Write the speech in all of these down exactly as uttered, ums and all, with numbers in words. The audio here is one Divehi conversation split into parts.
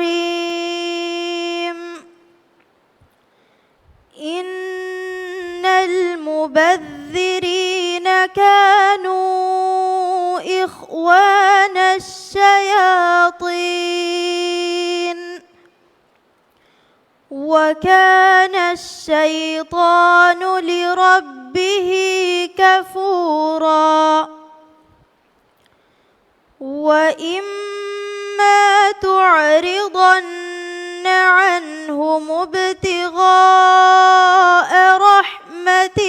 الرجيم. إن المبذرين كانوا إخوان الشياطين، وكان الشيطان لربه كفورا. وإما تعرضن عنهم ابتغاء رحمة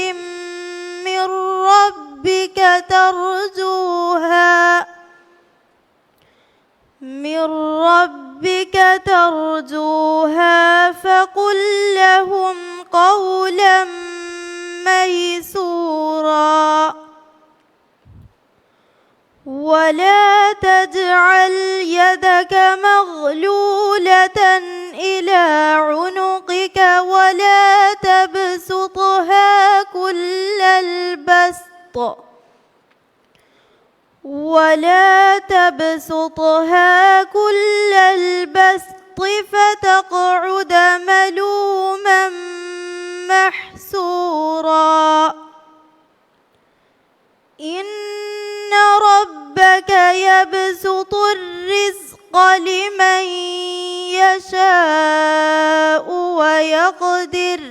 من ربك ترجوها، من ربك ترجوها فقل لهم قولا ميسورا. ولا تجعل يدك مغلولة إلى عنقك ولا تبسطها كل البسط، ولا تبسطها كل البسط فتقعد ملوما محسورا. إن ربك يبسط الرزق لمن يشاء ويقدر،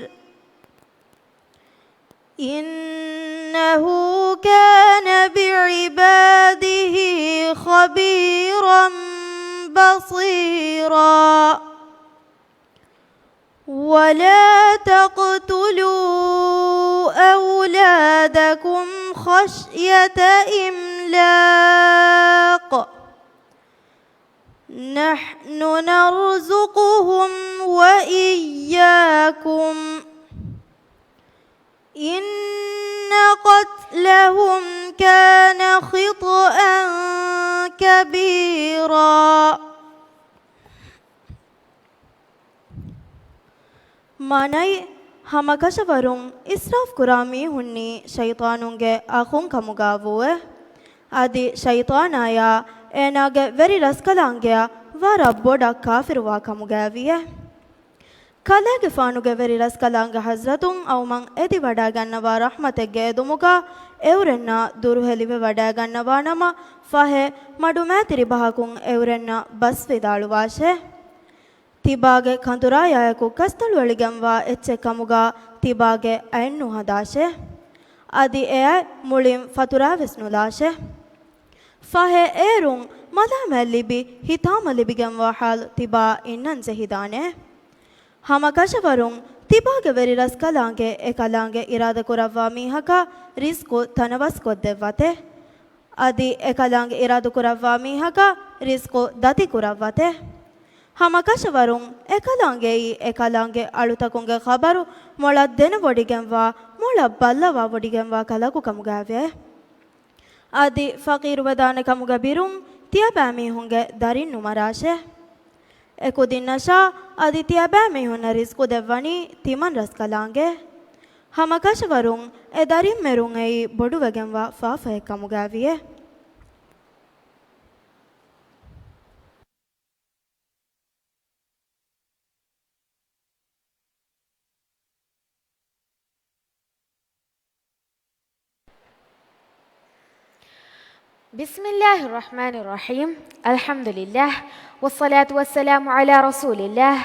إنه كان بعباده خبيرا بصيرا. ولا تقتلوا أولادكم خشية إملاق، نحن نرزقهم وإياكم، إن قتلهم كان خطأ كبيرا. މާނައީ، ހަމަކަށަވަރުން އިސްރާފް ކުރާ މީހުންނީ ޝައިޠާނުންގެ އަޚުން ކަމުގާ ވޫއޭ. އަދި ޝައިޠާނާޔާ އޭނާގެ ވެރި ރަސްކަލާނގެޔާ ވަރަށް ބޮޑަށް ކާފިރުވާ ކަމުގައިވިއޭ. ކަލޭގެފާނުގެ ވެރި ރަސްކަލާނގެ ޙަޟްރަތުން އައުމަށް އެދިވަޑައިގަންނަވާ ރަޙްމަތެއްގެ އެދުމުގާ އެއުރެންނާ ދުރުހެލިވެވަޑައިގަންނަވާނަމަ، ފަހެ މަޑުމޭތިރި ބަހަކުން އެއުރެންނަށް ބަސްވިދާޅުވާށޭ. ތިބާގެ ކަނދުރާޔާއެކު ކަސްތަޅުއެޅިގެންވާ އެއްޗެއް ކަމުގާ ތިބާގެ އަތް ނުހަދާށޭ. އަދި އެއަތް މުޅިން ފަތުރާވެސް ނުލާށޭ. ފަހެ އޭރުން މަލާމާތް ލިބި ހިތާމަ ލިބިގެންވާ ޙާލު ތިބާ އިންނަން ޖެހިދާނެ. ހަމަކަށަވަރުން ތިބާގެ ވެރި ރަސްކަލާނގެ އެކަލާނގެ އިރާދަކުރައްވާ މީހަކަށް ރިޒްޤު ތަނަވަސްކޮށްދެއްވަތެ. އަދި އެކަލާނގެ އިރާދަކުރައްވާ މީހަކަށް ރިޒްޤު ދަތިކުރައްވަތެ. ހަމަކަށަވަރުން އެކަލާނގެއީ އެކަލާނގެ އަޅުތަކުންގެ ޚަބަރު މޮޅަށް ދެނެވޮޑިގެންވާ، މޮޅަށް ބައްލަވާވޮޑިގެންވާ ކަލަކު ކަމުގައިވޭ. އަދި ފަޤީރުވެދާނެ ކަމުގެ ބިރުން ތިޔަބައިމީހުންގެ ދަރިން ނުމަރާށޭ. އެކުދިންނަށާ އަދި ތިޔަބައިމީހުންނަށް ރިޒްޤު ދެއްވަނީ ތިމަން ރަސްކަލާނގެ. ހަމަކަށަވަރުން އެ ދަރިންމެރުން އެއީ ބޮޑުވެގެންވާ ފާފައެއް ކަމުގައިވިއޭ. بسم الله الرحمن الرحيم. الحمد لله. والصلاة والسلام على رسول الله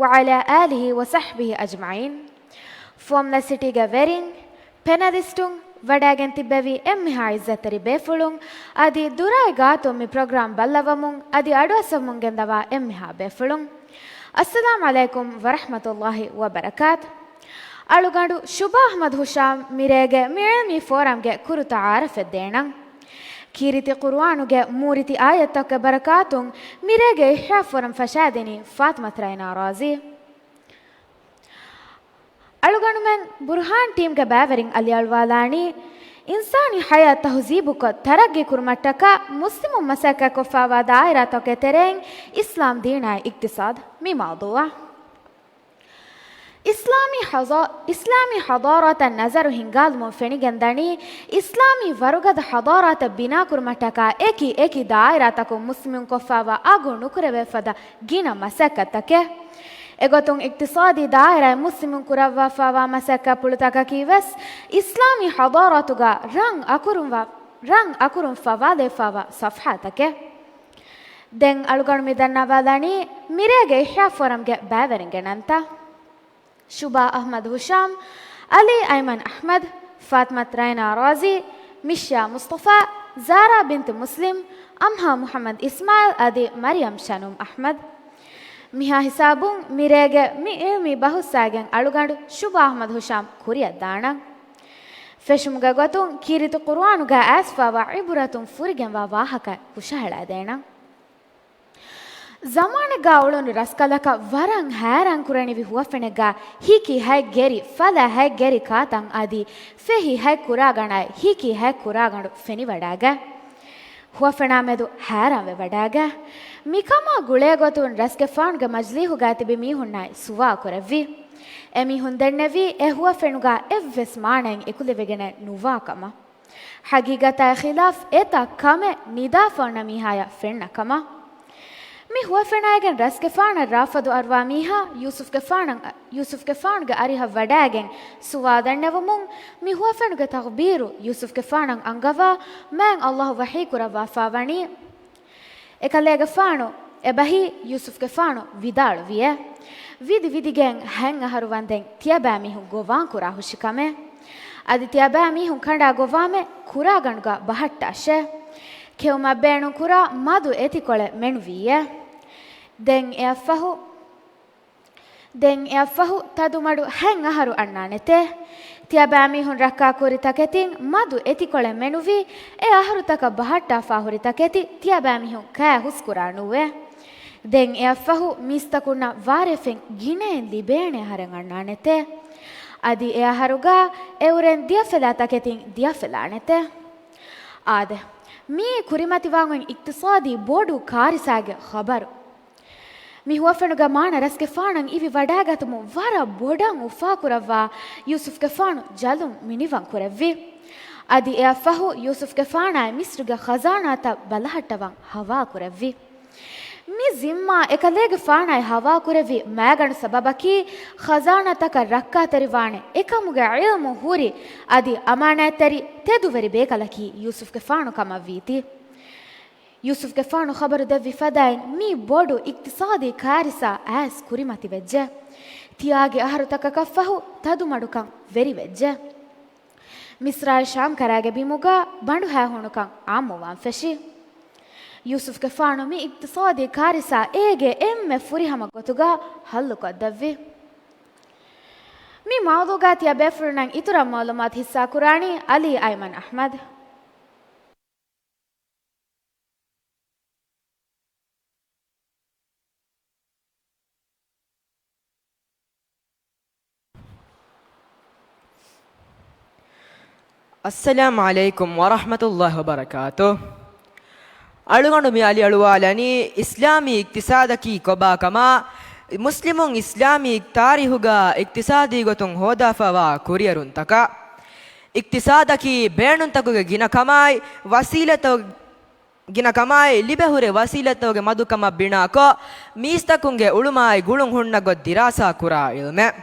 وعلى آله وصحبه أجمعين. ފުވައްމުލައް ސިޓީގެ ވެރިން، ޕެނަލިސްޓުން، ވަޑައިގެން ތިއްބެވި އެންމެހާ ޢިއްޒަތްތެރި ބޭފުޅުން، އަދި ދުރާއި ގާތުން މި ޕްރޮގްރާމް ބައްލަވަމުން އަދި އަޑުއައްސަވަމުން ގެންދަވާ އެންމެހާ ބޭފުޅުން، އައްސަލާމް ޢަލައިކުމް ވަރަޙްމަތުﷲި ވަބަރަކާތު. އަޅުގަނޑު ޝުބާ އަޙްމަދު ހުޝާމް މިރޭގެ މި ޢިލްމީ ފޯރަމްގެ ކުރު ތަޢާރަފެއް ދޭނަން. ކީރިތި ޤުރުއާނުގެ މޫރިތި އާޔަތްތަކުގެ ބަރަކާތުން މިރޭގެ އިޙްޔާ ފޯރަމް ފަށާދިނީ ފާތިމަތު ރައިނާ ރާޒީ. އަޅުގަނޑުމެން ބުރްހާން ޓީމްގެ ބައިވެރިން އަލިއަޅުވާލާނީ، އިންސާނީ ޙަޔާތް ތަހުޒީބުކޮށް ތަރައްގީ ކުރުމަށްޓަކާ މުސްލިމުން މަސައްކަތްކޮށްފާވާ ދާއިރާތަކުގެ ތެރެއިން އިސްލާމް ދީނާއި އިޤްތިޞާދު މި މައުޟޫޢަށް. އިސްލާމީ ޙަޟާ-، އިސްލާމީ ޙަޟާރާތަށް ނަޒަރު ހިންގާލުމުން ފެނިގެންދަނީ، އިސްލާމީ ވަރުގަދަ ޙަޟާރާތަށް ބިނާކުރުމަށްޓަކާ އެކި އެކި ދާއިރާތަކުން މުސްލިމުން ކޮށްފާވާ އަގު ނުކުރެވޭފަދަ ގިނަ މަސައްކަތްތަކެއް. އެގޮތުން އިޤްތިޞާދީ ދާއިރާއިން މުސްލިމުން ކުރައްވާފާވާ މަސައްކަތްޕުޅުތަކަކީ ވެސް އިސްލާމީ ޙަޟާރާތުގަ ރަން އަކުރުން ވާ-، ރަން އަކުރުން ފަވާލެވިފާވާ ޞަފްޙާތަކެއް. ދެން އަޅުގަނޑު މި ދަންނަވާލަނީ މިރޭގެ އިޙްޔާ ފޯރަމްގެ ބައިވެރިންގެ ނަންތައް. ޝުބާ އަޙްމަދު ހުޝާމް، އަލީ އައިމަން އަޙްމަދު، ފާތިމަތު ރައިނާ ރާޒީ، މިޝްޔާ މުޞްޠަފާ، ޒާރާ ބިންތު މުސްލިމް، އަމްހާ މުޙައްމަދު އިސްމާޢީލް އަދި މަރިޔަމް ޝަނުމް އަޙްމަދު. މިހާ ހިސާބުން މިރޭގެ މި ޢިލްމީ ބަހުސްއާގެން އަޅުގަނޑު ޝުބާ އަޙްމަދު ހުޝާމް ކުރިއަށް ދާނަން. ފެށުމުގެ ގޮތުން ކީރިތި ޤުރުއާނުގަ އައިސްފާވާ ޢިބުރަތުން ފުރިގެންވާ ވާހަކަ ހުށަހަޅައިދޭނަން. ޒަމާނެއްގަ އުޅުނު ރަސްކަލަކަށް ވަރަށް ހައިރާން ކުރަނިވި ހުވަފެނެއްގަ ހިކި ހަތް ގެރި، ފަލަ ހަތް ގެރި ކާތަން އަދި ފެހި ހަތް ކުރާގަނޑާއި ހިކި ހަތް ކުރާގަނޑު ފެނިވަޑާގަ. ހުވަފެނާ މެދު ހައިރާންވެވަޑާގަ. މިކަމާ ގުޅޭގޮތުން ރަސްގެފާނުގެ މަޖިލީހުގަ ތިބި މީހުންނާއި ސުވާ ކުރެއްވި. އެމީހުން ދެންނެވީ އެ ހުވަފެނުގަ އެއްވެސް މާނައެއް އެކުލެވިގެނެއް ނުވާ ކަމަށް. ޙަޤީޤަތާއި ޚިލާފް އެތައް ކަމެއް ނިދާފަ އޮންނަ މީހާޔަށް ފެންނަ ކަމަށް. މި ހުވަފެނާއިގެން ރަސްގެފާނަށް ރާފަދު އަރުވާ މީހާ ޔޫސުފްގެފާނަށް، ޔޫސުފްގެފާނުގެ އަރިހަށް ވަޑައިގެން ސުވާ ދަންނެވުމުން، މި ހުވަފެނުގެ ތަޤްދީރު ޔޫސުފްގެފާނަށް އަންގަވާ މާތް ﷲ ވަޙީ ކުރައްވާފާ ވަނީ، އެކަލޭގެފާނު އެބަހީ ޔޫސުފްގެފާނު ވިދާޅުވިއޭ. ވިދި ވިދިގެން ހަތް އަހަރު ވަންދެން ތިޔަބައިމީހުން ގޮވާން ކުރާ ހުށިކަމެއް. އަދި ތިޔަބައިމީހުން ކަނޑާ ގޮވާމެ ކުރާގަނޑުގަ ބަހައްޓާށޭ. ކެއުމަށް ބޭނުން ކުރާ މަދު އެތިކޮޅެއް މެނުވީއޭ. ދެން އެއަށްފަހު، ދެން އެއަށްފަހު ތަދުމަޑު ހަތް އަހަރު އަންނާނެތޭ. ތިޔަބައިމީހުން ރައްކާކުރި ތަކެތިން މަދު އެތިކޮޅެއް މެނުވީ، އެ އަހަރުތަކަށް ބަހައްޓާފާ ހުރި ތަކެތި ތިޔަބައިމީހުން ކައި ހުސްކުރާ ނޫވޭ. ދެން އެއަށްފަހު މީސްތަކުންނަށް ވާރޭފެން ގިނައިން ލިބޭނެ އަހަރެއް އަންނާނެތޭ. އަދި އެ އަހަރުގަ އެއުރެން ދިޔަފިލާ ތަކެތިން ދިޔަފިލާނެތޭ. އާދެ، މިއީ ކުރިމަތިވާން އޮތް އިޤްތިޞާދީ ބޮޑު ކާރިސާގެ ޚަބަރު. މި ހުވަފެނުގެ މާނަ ރަސްގެފާނަށް އިވި ވަޑައިގަތުމުން ވަރަށް ބޮޑަށް އުފާކުރައްވާ ޔޫސުފްގެފާނު ޖަލުން މިނިވަން ކުރެއްވި. އަދި އެއަށްފަހު ޔޫސުފްގެފާނާއި މިޞްރުގެ ޚަޒާނާތައް ބަލަހައްޓަވަން ހަވާކުރެއްވި. މި ޒިންމާ އެކަލޭގެފާނާއި ހަވާކުރެއްވި މައިގަނޑު ސަބަބަކީ، ޚަޒާނާތަކަށް ރައްކާތެރިވާނެ އެކަމުގެ ޢިލްމު ހުރި އަދި އަމާނާތްތެރި ތެދުވެރި ބޭކަލަކީ ޔޫސުފްގެފާނު ކަމަށްވީތީ. ޔޫސުފްގެފާނު ޚަބަރު ދެއްވި ފަދައިން މި ބޮޑު އިޤްތިޞާދީ ކާރިސާ އައިސް ކުރިމަތިވެއްޖެ. ތިޔާގި އަހަރުތަކަކަށްފަހު ތަދުމަޑުކަން ވެރިވެއްޖެ. މިޞްރާއި ޝާމް ކަރާގެ ބިމުގަ ބަނޑުހައިހޫނުކަން އާއްމުވާން ފެށި. ޔޫސުފްގެފާނު މި އިޤްތިޞާދީ ކާރިސާ އޭގެ އެންމެ ފުރިހަމަ ގޮތުގަ ޙައްލުކޮށްދެއްވި. މި މައުޟޫޢުގަ ތިޔަބޭފުޅުންނަށް އިތުރަށް މަޢުލޫމާތު ޙިއްޞާކުރާނީ އަލީ އައިމަން އަޙްމަދު. އައްސަލާމު ޢަލައިކުމް ވަރަޙްމަތުﷲި ވަބަރަކާތުހު. އަޅުގަނޑު މި އަލިއަޅުވާލަނީ އިސްލާމީ އިޤްތިޞާދަކީ ކޮބާކަމާ، މުސްލިމުން އިސްލާމީ ތާރީޚުގަ އިޤްތިޞާދީ ގޮތުން ހޯދާފައިވާ ކުރިއެރުންތަކާ. އިޤްތިޞާދަކީ ބޭނުންތަކުގެ ގިނަކަމާއި ވަސީލަތައް، ގިނަކަމާއި ލިބެހުރި ވަސީލަތަކުގެ މަދުކަމަށް ބިނާކޮށް، މީސްތަކުންގެ އުޅުމާއި ގުޅުން ހުންނަ ގޮތް ދިރާސާ ކުރާ ޢިލްމެއް.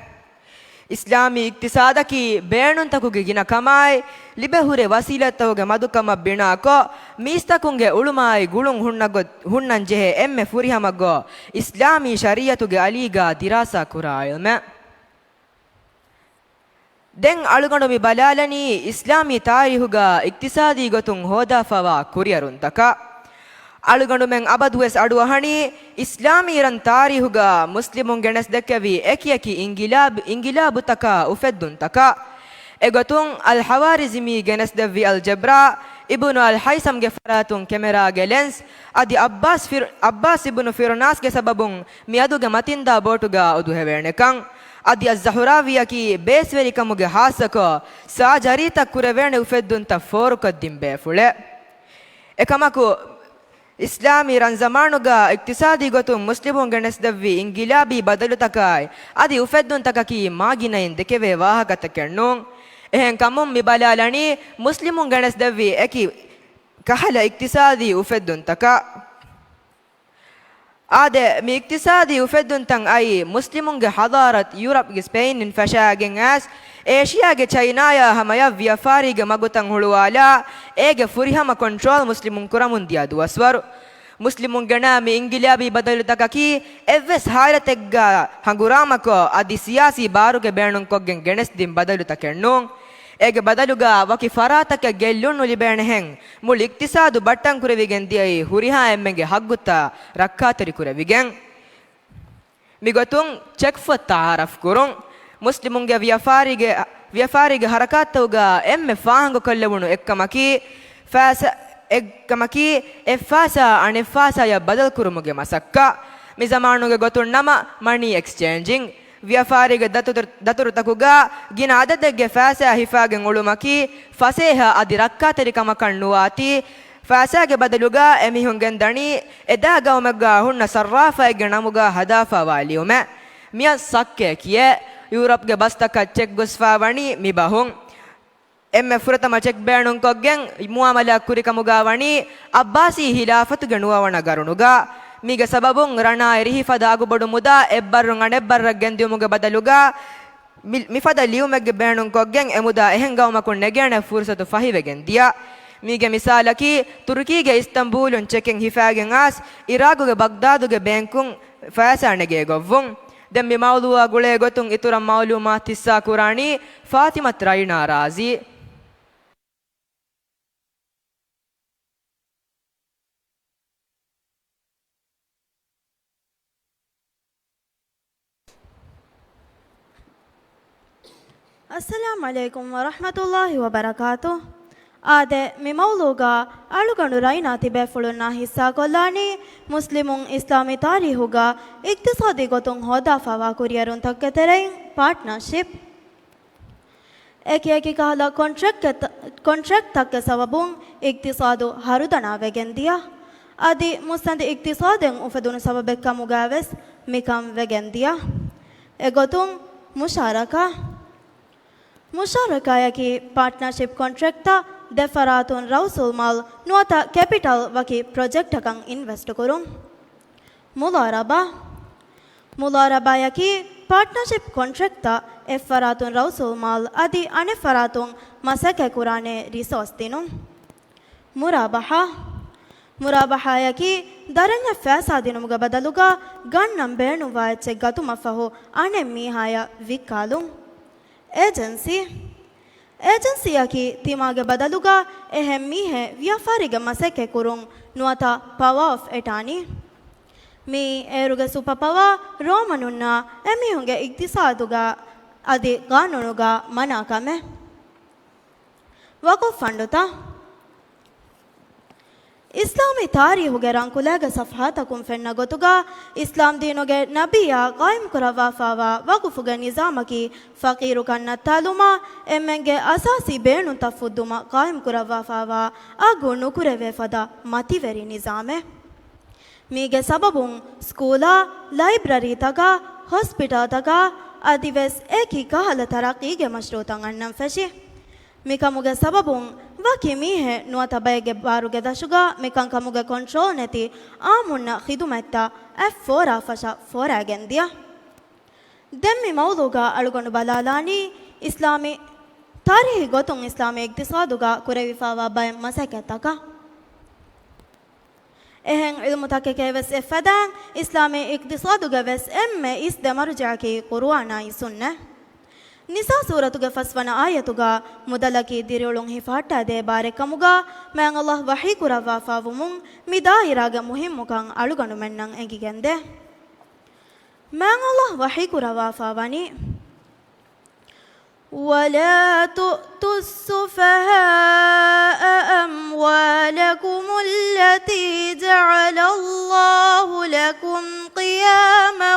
އިސްލާމީ އިޤްތިޞާދަކީ ބޭނުންތަކުގެ ގިނަކަމާއި ލިބެހުރި ވަސީލަތަކުގެ މަދުކަމަށް ބިނާކޮށް، މީސްތަކުންގެ އުޅުމާއި ގުޅުން ހުންނަ ގޮތް ހުންނަން ޖެހޭ އެންމެ ފުރިހަމަ ގޮތް އިސްލާމީ ޝަރީޢަތުގެ އަލީގަ ދިރާސާ ކުރާ ޢިލްމެއް. ދެން އަޅުގަނޑު މި ބަލާލަނީ އިސްލާމީ ތާރީޚުގަ އިޤްތިޞާދީ ގޮތުން ހޯދާފައިވާ ކުރިއެރުންތަކަށް. އަޅުގަނޑުމެން އަބަދުވެސް އަޑުއަހަނީ އިސްލާމީ ރަން ތާރީޚުގަ މުސްލިމުން ގެނެސްދެއްކެވި އެކިއެކި އިންގިލާބް، އިންގިލާބުތަކާ އުފެއްދުންތަކަށް. އެގޮތުން އަލް ޙަވާރިޒިމީ ގެނެސްދެއްވި އަލްޖަބްރާ، އިބުނު އަލް ހައިސަމްގެ ފަރާތުން ކެމެރާގެ ލެންސް، އަދި އައްބާސް ފިރު-، އައްބާސް އިބުނު ފިރުނާސްގެ ސަބަބުން މިއަދުގެ މަތިންދާ ބޯޓުގަ އުދުހެވޭނެކަން، އަދި އައްޒަހުރާވީއަކީ ބޭސްވެރިކަމުގެ ހާއްސަކޮށް ސާޖަރީތައް ކުރެވޭނެ އުފެއްދުންތައް ފޯރުކޮށްދިން ބޭފުޅެއް. އެކަމަކު، އިސްލާމީ ރަން ޒަމާނުގަ އިޤްތިޞާދީ ގޮތުން މުސްލިމުން ގެނެސްދެއްވި އިންގިލާބީ ބަދަލުތަކާއި އަދި އުފެއްދުންތަކަކީ މާގިނައިން ދެކެވޭ ވާހަކަތަކެއް ނޫން. އެހެން ކަމުން މި ބަލާލަނީ މުސްލިމުން ގެނެސްދެއްވި އެކި ކަހަލަ އިޤްތިޞާދީ އުފެއްދުންތަކަށް. އާދެ، މި އިޤްތިޞާދީ އުފެއްދުންތައް އައީ މުސްލިމުންގެ ޙަޟާރަތް ޔޫރަޕްގެ ސްޕެއިންއިން ފަށާގެން އައިސް، އޭޝިޔާގެ ޗައިނާޔާ ހަމަޔަށް ވިޔަފާރީގެ މަގުތައް ހުޅުވާލާ، އޭގެ ފުރިހަމަ ކޮންޓްރޯލް މުސްލިމުން ކުރަމުން ދިޔަ ދުވަސްވަރު. މުސްލިމުން ގެނައި މި އިންގިލާބީ ބަދަލުތަކަކީ އެއްވެސް ޙާލަތެއްގަ ހަނގުރާމަކޮށް، އަދި ސިޔާސީ ބާރުގެ ބޭނުންކޮށްގެން ގެނެސްދިން ބަދަލުތަކެއް ނޫން. އޭގެ ބަދަލުގަ ވަކި ފަރާތަކަށް ގެއްލުން ނުލިބޭނެހެން، މުޅި އިޤްތިޞާދު ބައްޓަން ކުރެވިގެން ދިޔައީ ހުރިހާ އެންމެންގެ ޙައްޤުތައް ރައްކާތެރި ކުރެވިގެން. މިގޮތުން ޗެކްފޮތް ތަޢާރަފް ކުރުން. މުސްލިމުންގެ ވިޔަފާރީގެ، ވިޔަފާރީގެ ޙަރަކާތްތަކުގަ އެންމެ ފާހަގަކޮށްލެވުނު އެއްކަމަކީ، ފައިސާ، އެއްކަމަކީ، އެ ފައިސާ އަނެއް ފައިސާޔަށް ބަދަލުކުރުމުގެ މަސައްކަތް. މި ޒަމާނުގެ ގޮތުން ނަމަ މަނީ އެކްސްޗޭންޖިން. ވިޔަފާރީގެ ދަތުރު، ދަތުރުތަކުގަ ގިނަ އަދަދެއްގެ ފައިސާ ހިފާގެން އުޅުމަކީ ފަސޭހަ އަދި ރައްކާތެރިކަމަކަށް ނުވާތީ، ފައިސާގެ ބަދަލުގަ އެމީހުން ގެންދަނީ އެދާ ގައުމެއްގަ ހުންނަ ސައްރާފައެއްގެ ނަމުގަ ހަދާފަވާ ލިޔުމެއް. މިއަށް ސައްކޭ ކިޔޭ. ޔޫރަޕްގެ ބަސްތަކަށް ޗެކް ގޮސްފަ ވަނީ މި ބަހުން. އެންމެ ފުރަތަމަ ޗެކް ބޭނުންކޮށްގެން މުއާމަލާ ކުރިކަމުގަ ވަނީ އައްބާސީ ހިލާފަތުގެ ނުވަވަނަ ގަރުނުގަ. މީގެ ސަބަބުން ރަނާއިރި ހިފަދަ އަގުބޮޑު މުދާ އެއްބައްރުން އަނެއްބައްރަށް ގެންދިއުމުގެ ބަދަލުގަ މި، މިފަދަ ލިޔުމެއްގެ ބޭނުންކޮށްގެން އެމުދާ އެހެން ގައުމަކުން ނެގޭނެ ފުރުސަތު ފަހިވެގެން ދިޔަ. މީގެ މިސާލަކީ، ތުރުކީގެ އިސްތަންބޫލުން ޗެކެއް ހިފާގެން އައިސް، އިރާގުގެ ބަގްދާދުގެ ބޭންކުން ފައިސާ ނެގޭ ގޮއްވުން. ދެން މި މައުޟޫޢާ ގުޅޭ ގޮތުން އިތުރަށް މަޢުލޫމާތު ހިއްސާ ކުރާނީ ފާތިމަތު ރައިނާ ރާޒީ. އައްސަލާމު ޢަލައިކުމް ވަރަޙްމަތުﷲި ވަބަރަކާތު. އާދެ، މި މައުޟޫޢުގަ އަޅުގަނޑު ރައިނާ ތިބޭފުޅުންނާ ހިއްސާކޮށްލާނީ މުސްލިމުން އިސްލާމީ ތާރީޚުގަ އިޤްތިޞާދީ ގޮތުން ހޯދާފައިވާ ކުރިއެރުންތަކުގެ ތެރެއިން ޕާޓްނާޝިޕް. އެކިއެކި ކަހަލަ ކޮންޓްރެކްޓް، ކޮންޓްރެކްޓްތަކުގެ ސަބަބުން އިޤްތިޞާދު ހަރުދަނާވެގެން ދިޔަ. އަދި މުއްސަނދި އިޤްތިޞާދެއް އުފެދުނު ސަބަބެއްކަމުގައިވެސް މިކަން ވެގެން ދިޔަ. އެގޮތުން މުޝާރަކާ. މުޝާރަކާޔަކީ ޕާޓްނާޝިޕް ކޮންޓްރެކްޓްތައް ދެ ފަރާތުން ރައުސުލްމާލް ނުވަތަ ކެޕިޓަލް ވަކި ޕްރޮޖެކްޓަކަށް އިންވެސްޓުކުރުން. މުޟާރަބާ. މުޟާރަބާޔަކީ ޕާޓްނަރޝިޕް ކޮންޓްރެކްޓްތައް އެއްފަރާތުން ރައުސުލްމާލް އަދި އަނެއްފަރާތުން މަސައްކަތްކުރާނެ ރިސޯސް ދިނުން. މުރާބަޙާ. މުރާބަޙާޔަކީ ދަރަންޏަށް ފައިސާ ދިނުމުގެ ބަދަލުގަ ގަންނަން ބޭނުންވާ އެއްޗެއް ގަތުމަށްފަހު އަނެއް މީހާޔަށް ވިއްކާލުން. އޭޖެންސީ. އޭޖެންސީއަކީ ތިމާގެ ބަދަލުގަ އެހެން މީހެއް ވިޔަފާރީގެ މަސައްކަތް ކުރުން ނުވަތަ ޕަވާ އޮފް އެޓާނީ. މިއީ އޭރުގެ ސުޕަ ޕަވާ ރޯމަނުންނާ އެމީހުންގެ އިޤްތިޞާދުގަ އަދި ގާނޫނުގަ މަނާ ކަމެއް. ވަޤުފް ފަންޑުތައް. އިސްލާމީ ތާރީޚުގެ ރަންކުލައިގެ ޞަފްޙާތަކުން ފެންނަ ގޮތުގަ، އިސްލާމްދީނުގެ ނަބިއްޔާ ޤާއިމްކުރައްވާފާވާ ވަޤުފުގެ ނިޒާމަކީ ފަޤީރުކަން ނައްތާލުމާ، އެންމެންގެ އަސާސީ ބޭނުންތައް ފުއްދުމަށް ޤާއިމްކުރައްވާފާވާ އަގު ނުކުރެވޭ ފަދަ މަތިވެރި ނިޒާމެއް. މީގެ ސަބަބުން ސްކޫލާ، ލައިބްރަރީތަކާ، ހޮސްޕިޓަލްތަކާ އަދިވެސް އެކި ކަހަލަ ތަރައްޤީގެ މަޝްރޫޢުތައް އަންނަން ފެށި. މިކަމުގެ ސަބަބުން ވަކި މީހެއް ނުވަތަ ބައެއްގެ ބާރުގެ ދަށުގަ މިކަންކަމުގެ ކޮންޓްރޯލް ނެތި އާއްމުންނަށް ޚިދުމަތްތައް އެއް ފޯރާ ފަށަ ފޯރާގެން ދިޔަ. ދެން މި މައުޟޫޢުގަ އަޅުގަނޑު ބަލާލާނީ އިސްލާމީ ތާރީޚީ ގޮތުން އިސްލާމީ އިޤްތިޞާދުގަ ކުރެވިފާވާ ބައެއް މަސައްކަތްތަކަށް. އެހެން ޢިލްމުތަކެކޭ ވެސް އެއްފަދައިން، އިސްލާމީ އިޤްތިޞާދުގެ ވެސް އެންމެ އިސް ދެ މަރުޖަޢަކީ ޤުރުއާނާއި ސުންނަތް. ނިސާ ސޫރަތުގެ ފަސްވަނަ އާޔަތުގަ މުދަލަކީ ދިރިއުޅުން ހިފަހައްޓާދޭ ބާރެއް ކަމުގަ މާތް ﷲ ވަޙީ ކުރައްވާފާވުމުން މި ދާއިރާގެ މުހިއްމުކަން އަޅުގަނޑުމެންނަށް އެނގިގެންދޭ. މާތް ﷲ ވަޙީ ކުރައްވާފާ ވަނީ، ولا تؤتوا السفهاء أموالكم التي جعل الله لكم قياما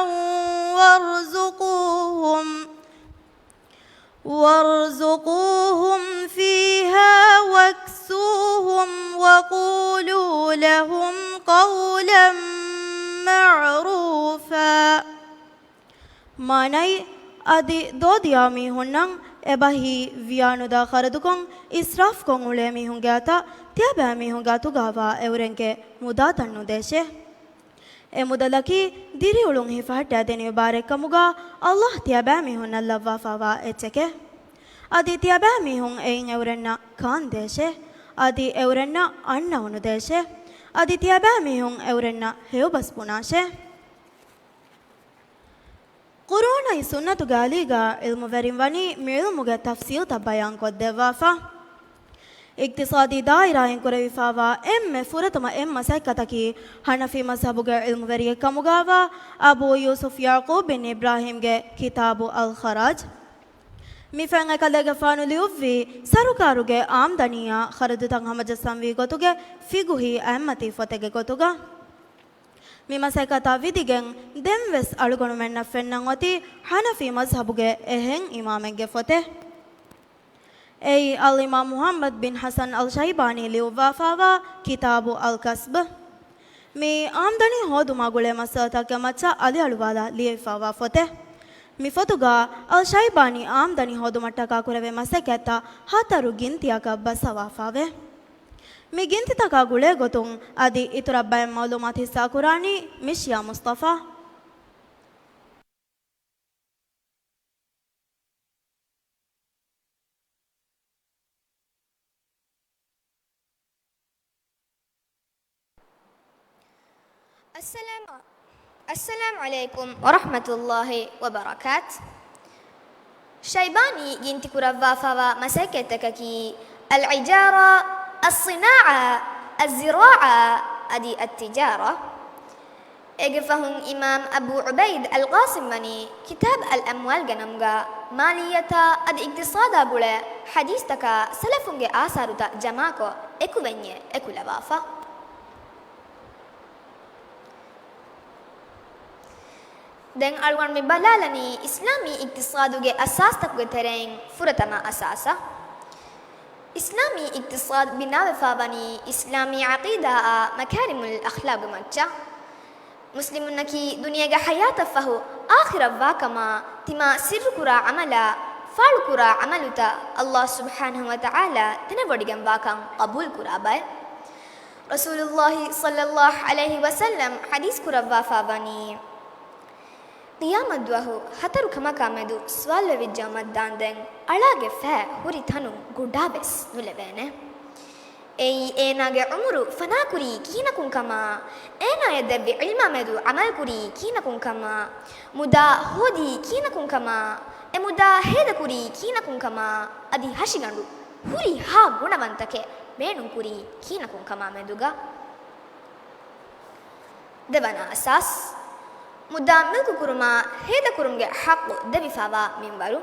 وارزقوهم، وارزقوهم فيها واكسوهم وقولوا لهم قَوْلًا مَّعْرُوفًا. މާނައީ، އަދި ދޯދިޔާ މީހުންނަށް އެބަހީ ވިޔާނުދާ ޚަރަދުކޮށް، އިސްރާފްކޮށް އުޅޭ މީހުންގެ އަތަށް ތިޔަބައިމީހުންގެ އަތުގައިވާ އެއުރެންގެ މުދާތައް ނުދޭށޭ. އެ މުދަލަކީ ދިރިއުޅުން ހިފަހައްޓައިދެން އެއް ބާރެއްކަމުގަ ﷲ ތިޔަބައިމީހުންނަށް ލައްވާފައިވާ އެއްޗެކޭ. އަދި ތިޔަބައިމީހުން އެއިން އެއުރެންނަށް ކާންދޭށޭ. އަދި އެއުރެންނަށް އަންނައުނުދޭށޭ. އަދި ތިޔަބައިމީހުން އެއުރެންނަށް ހެޔޮބަސް ބުނާށޭ. ޤުރުއާނާއި ސުންނަތުގެ އަލީގަ ޢިލްމުވެރިން ވަނީ މި ޢިލްމުގެ ތަފްސީލްތައް ބަޔާންކޮށްދެއްވާފަ. އިޤްތިޞާދީ ދާއިރާއިން ކުރެވިފައިވާ އެންމެ ފުރަތަމަ އެއް މަސައްކަތަކީ ޙަނަފީ މަޒްހަބުގެ ޢިލްމުވެރިއެއްކަމުގައިވާ އަބޫ ޔޫސުފް ޔަޢުޤޫބް ބިން އިބްރާހީމްގެ ކިތާބު އަލްޚަރާޖް. މި ފަހެން އެކަލޭގެފާނު ލިޔުއްވީ ސަރުކާރުގެ އާމްދަނީއާ ޚަރަދުތައް ހަމަޖައްސަންވީ ގޮތުގެ ފިޤުހީ އަތްމަތީ ފޮތެއްގެ ގޮތުގަ. މި މަސައްކަތާ ވިދިގެން ދެންވެސް އަޅުގަނޑުމެންނަށް ފެންނަން އޮތީ ޙަނަފީ މަޒްހަބުގެ އެހެން އިމާމެއްގެ ފޮތެއް. އެއީ އަލްއިމާމް މުޙައްމަދު ބިން ޙަސަން އަލްޝައިބާނީ ލިޔުއްވާފައިވާ ކިތާބު އަލްކަސްބު. މި އާމްދަނީ ހޯދުމާ ގުޅޭ މައްސަލަތަކުގެ މައްޗަށް އަލިއަޅުވާލާ ލިޔެވިފައިވާ ފޮތެއް. މި ފޮތުގަ އަލްޝައިބާނީ އާމްދަނީ ހޯދުމަށްޓަކާ ކުރެވޭ މަސައްކަތްތައް ހަތަރު ގިންތިއަކަށް ބައްސަވާފައިވޭ. މި ގިންތިތަކާ ގުޅޭ ގޮތުން އަދި އިތުރަށް ބައެއް މަޢުލޫމާތު ހިއްސާކުރާނީ މިޝިޔާ މުޞްޠަފާ. އައްސަލާމް، އައްސަލާމް ޢަލައިކުމް ވަރަޙްމަތުﷲ ވަބަރަކާތު. ޝައިބާނީ ގިންތިކުރައްވާފައިވާ މަސައްކަތްތަކަކީ އަލްއިޖާރާ، އައްޞިނާޢާ، އައްޒިރާޢާ އަދި އައްތިޖާރާ. އޭގެ ފަހުން އިމާމް އަބޫ ޢުބައިދު އަލްޤާސިމް ވަނީ ކިތާބު އަލްއަމްވާލްގެ ނަމުގަ މާލިއްޔަތާ އަދި އިޤްތިޞާދާ ގުޅޭ ޙަދީޘްތަކާ ސަލަފުންގެ އާސާރުތައް ޖަމާކޮށް، އެކުވެންޏެއް އެކުލަވާފަ. ދެން އަޅުގަނޑު މި ބަލާލަނީ އިސްލާމީ އިޤްތިޞާދުގެ އަސާސްތަކުގެ ތެރެއިން ފުރަތަމަ އަސާސަށް. އިސްލާމީ އިޤްތިޞާދު ބިނާވެފައިވަނީ އިސްލާމީ ޢަޤީދާއާ މަކާރިމުލް އަޚްލާޤުގެ މައްޗަށް. މުސްލިމުންނަކީ ދުނިޔޭގެ ޙަޔާތަށްފަހު އާޚިރަށްވާކަމަށް ތިމާ ސިއްރުކުރާ ޢަމަލާ، ފާޅުކުރާ ޢަމަލުތައް ﷲ ސުބްޙާނަހޫ ވަތަޢާލާ ތެނެވޮޑިގެންވާކަން ޤަބޫލުކުރާ ބައެއް. ރަސޫލުﷲ ޞައްލަﷲ ޢަލައިހި ވަސައްލަމް ޙަދީޘް ކުރައްވާފައިވަނީ، ޤިޔާމަތްދުވަހު ހަތަރު ކަމަކާމެދު ސުވާލުވެވިއްޖައުމަށްދާންދެން އަޅާގެ ފައި ހުރި ތަނުން ގުޑާވެސް ނުލެވޭނެ. އެއީ އޭނާގެ ޢުމުރު ފަނާކުރީ ކިހިނަކުންކަމާ، އޭނާޔަށް ދެއްވި ޢިލްމާމެދު ޢަމަލުކުރީ ކިހިނަކުންކަމާ، މުދާ ހޯދީ ކިހިނަކުންކަމާ، އެ މުދާ ހޭދަކުރީ ކިހިނަކުންކަމާ، އަދި ހަށިގަނޑު ހުރިހާ ގުނަވަންތަކެއް ބޭނުންކުރީ ކިހިނަކުންކަމާމެދުގަ. ދެވަނަ އަސާސް، މުދާ މިލްކުކުރުމާ ހޭދަކުރުމުގެ ޙައްޤު ދެވިފައިވާ މިންވަރު.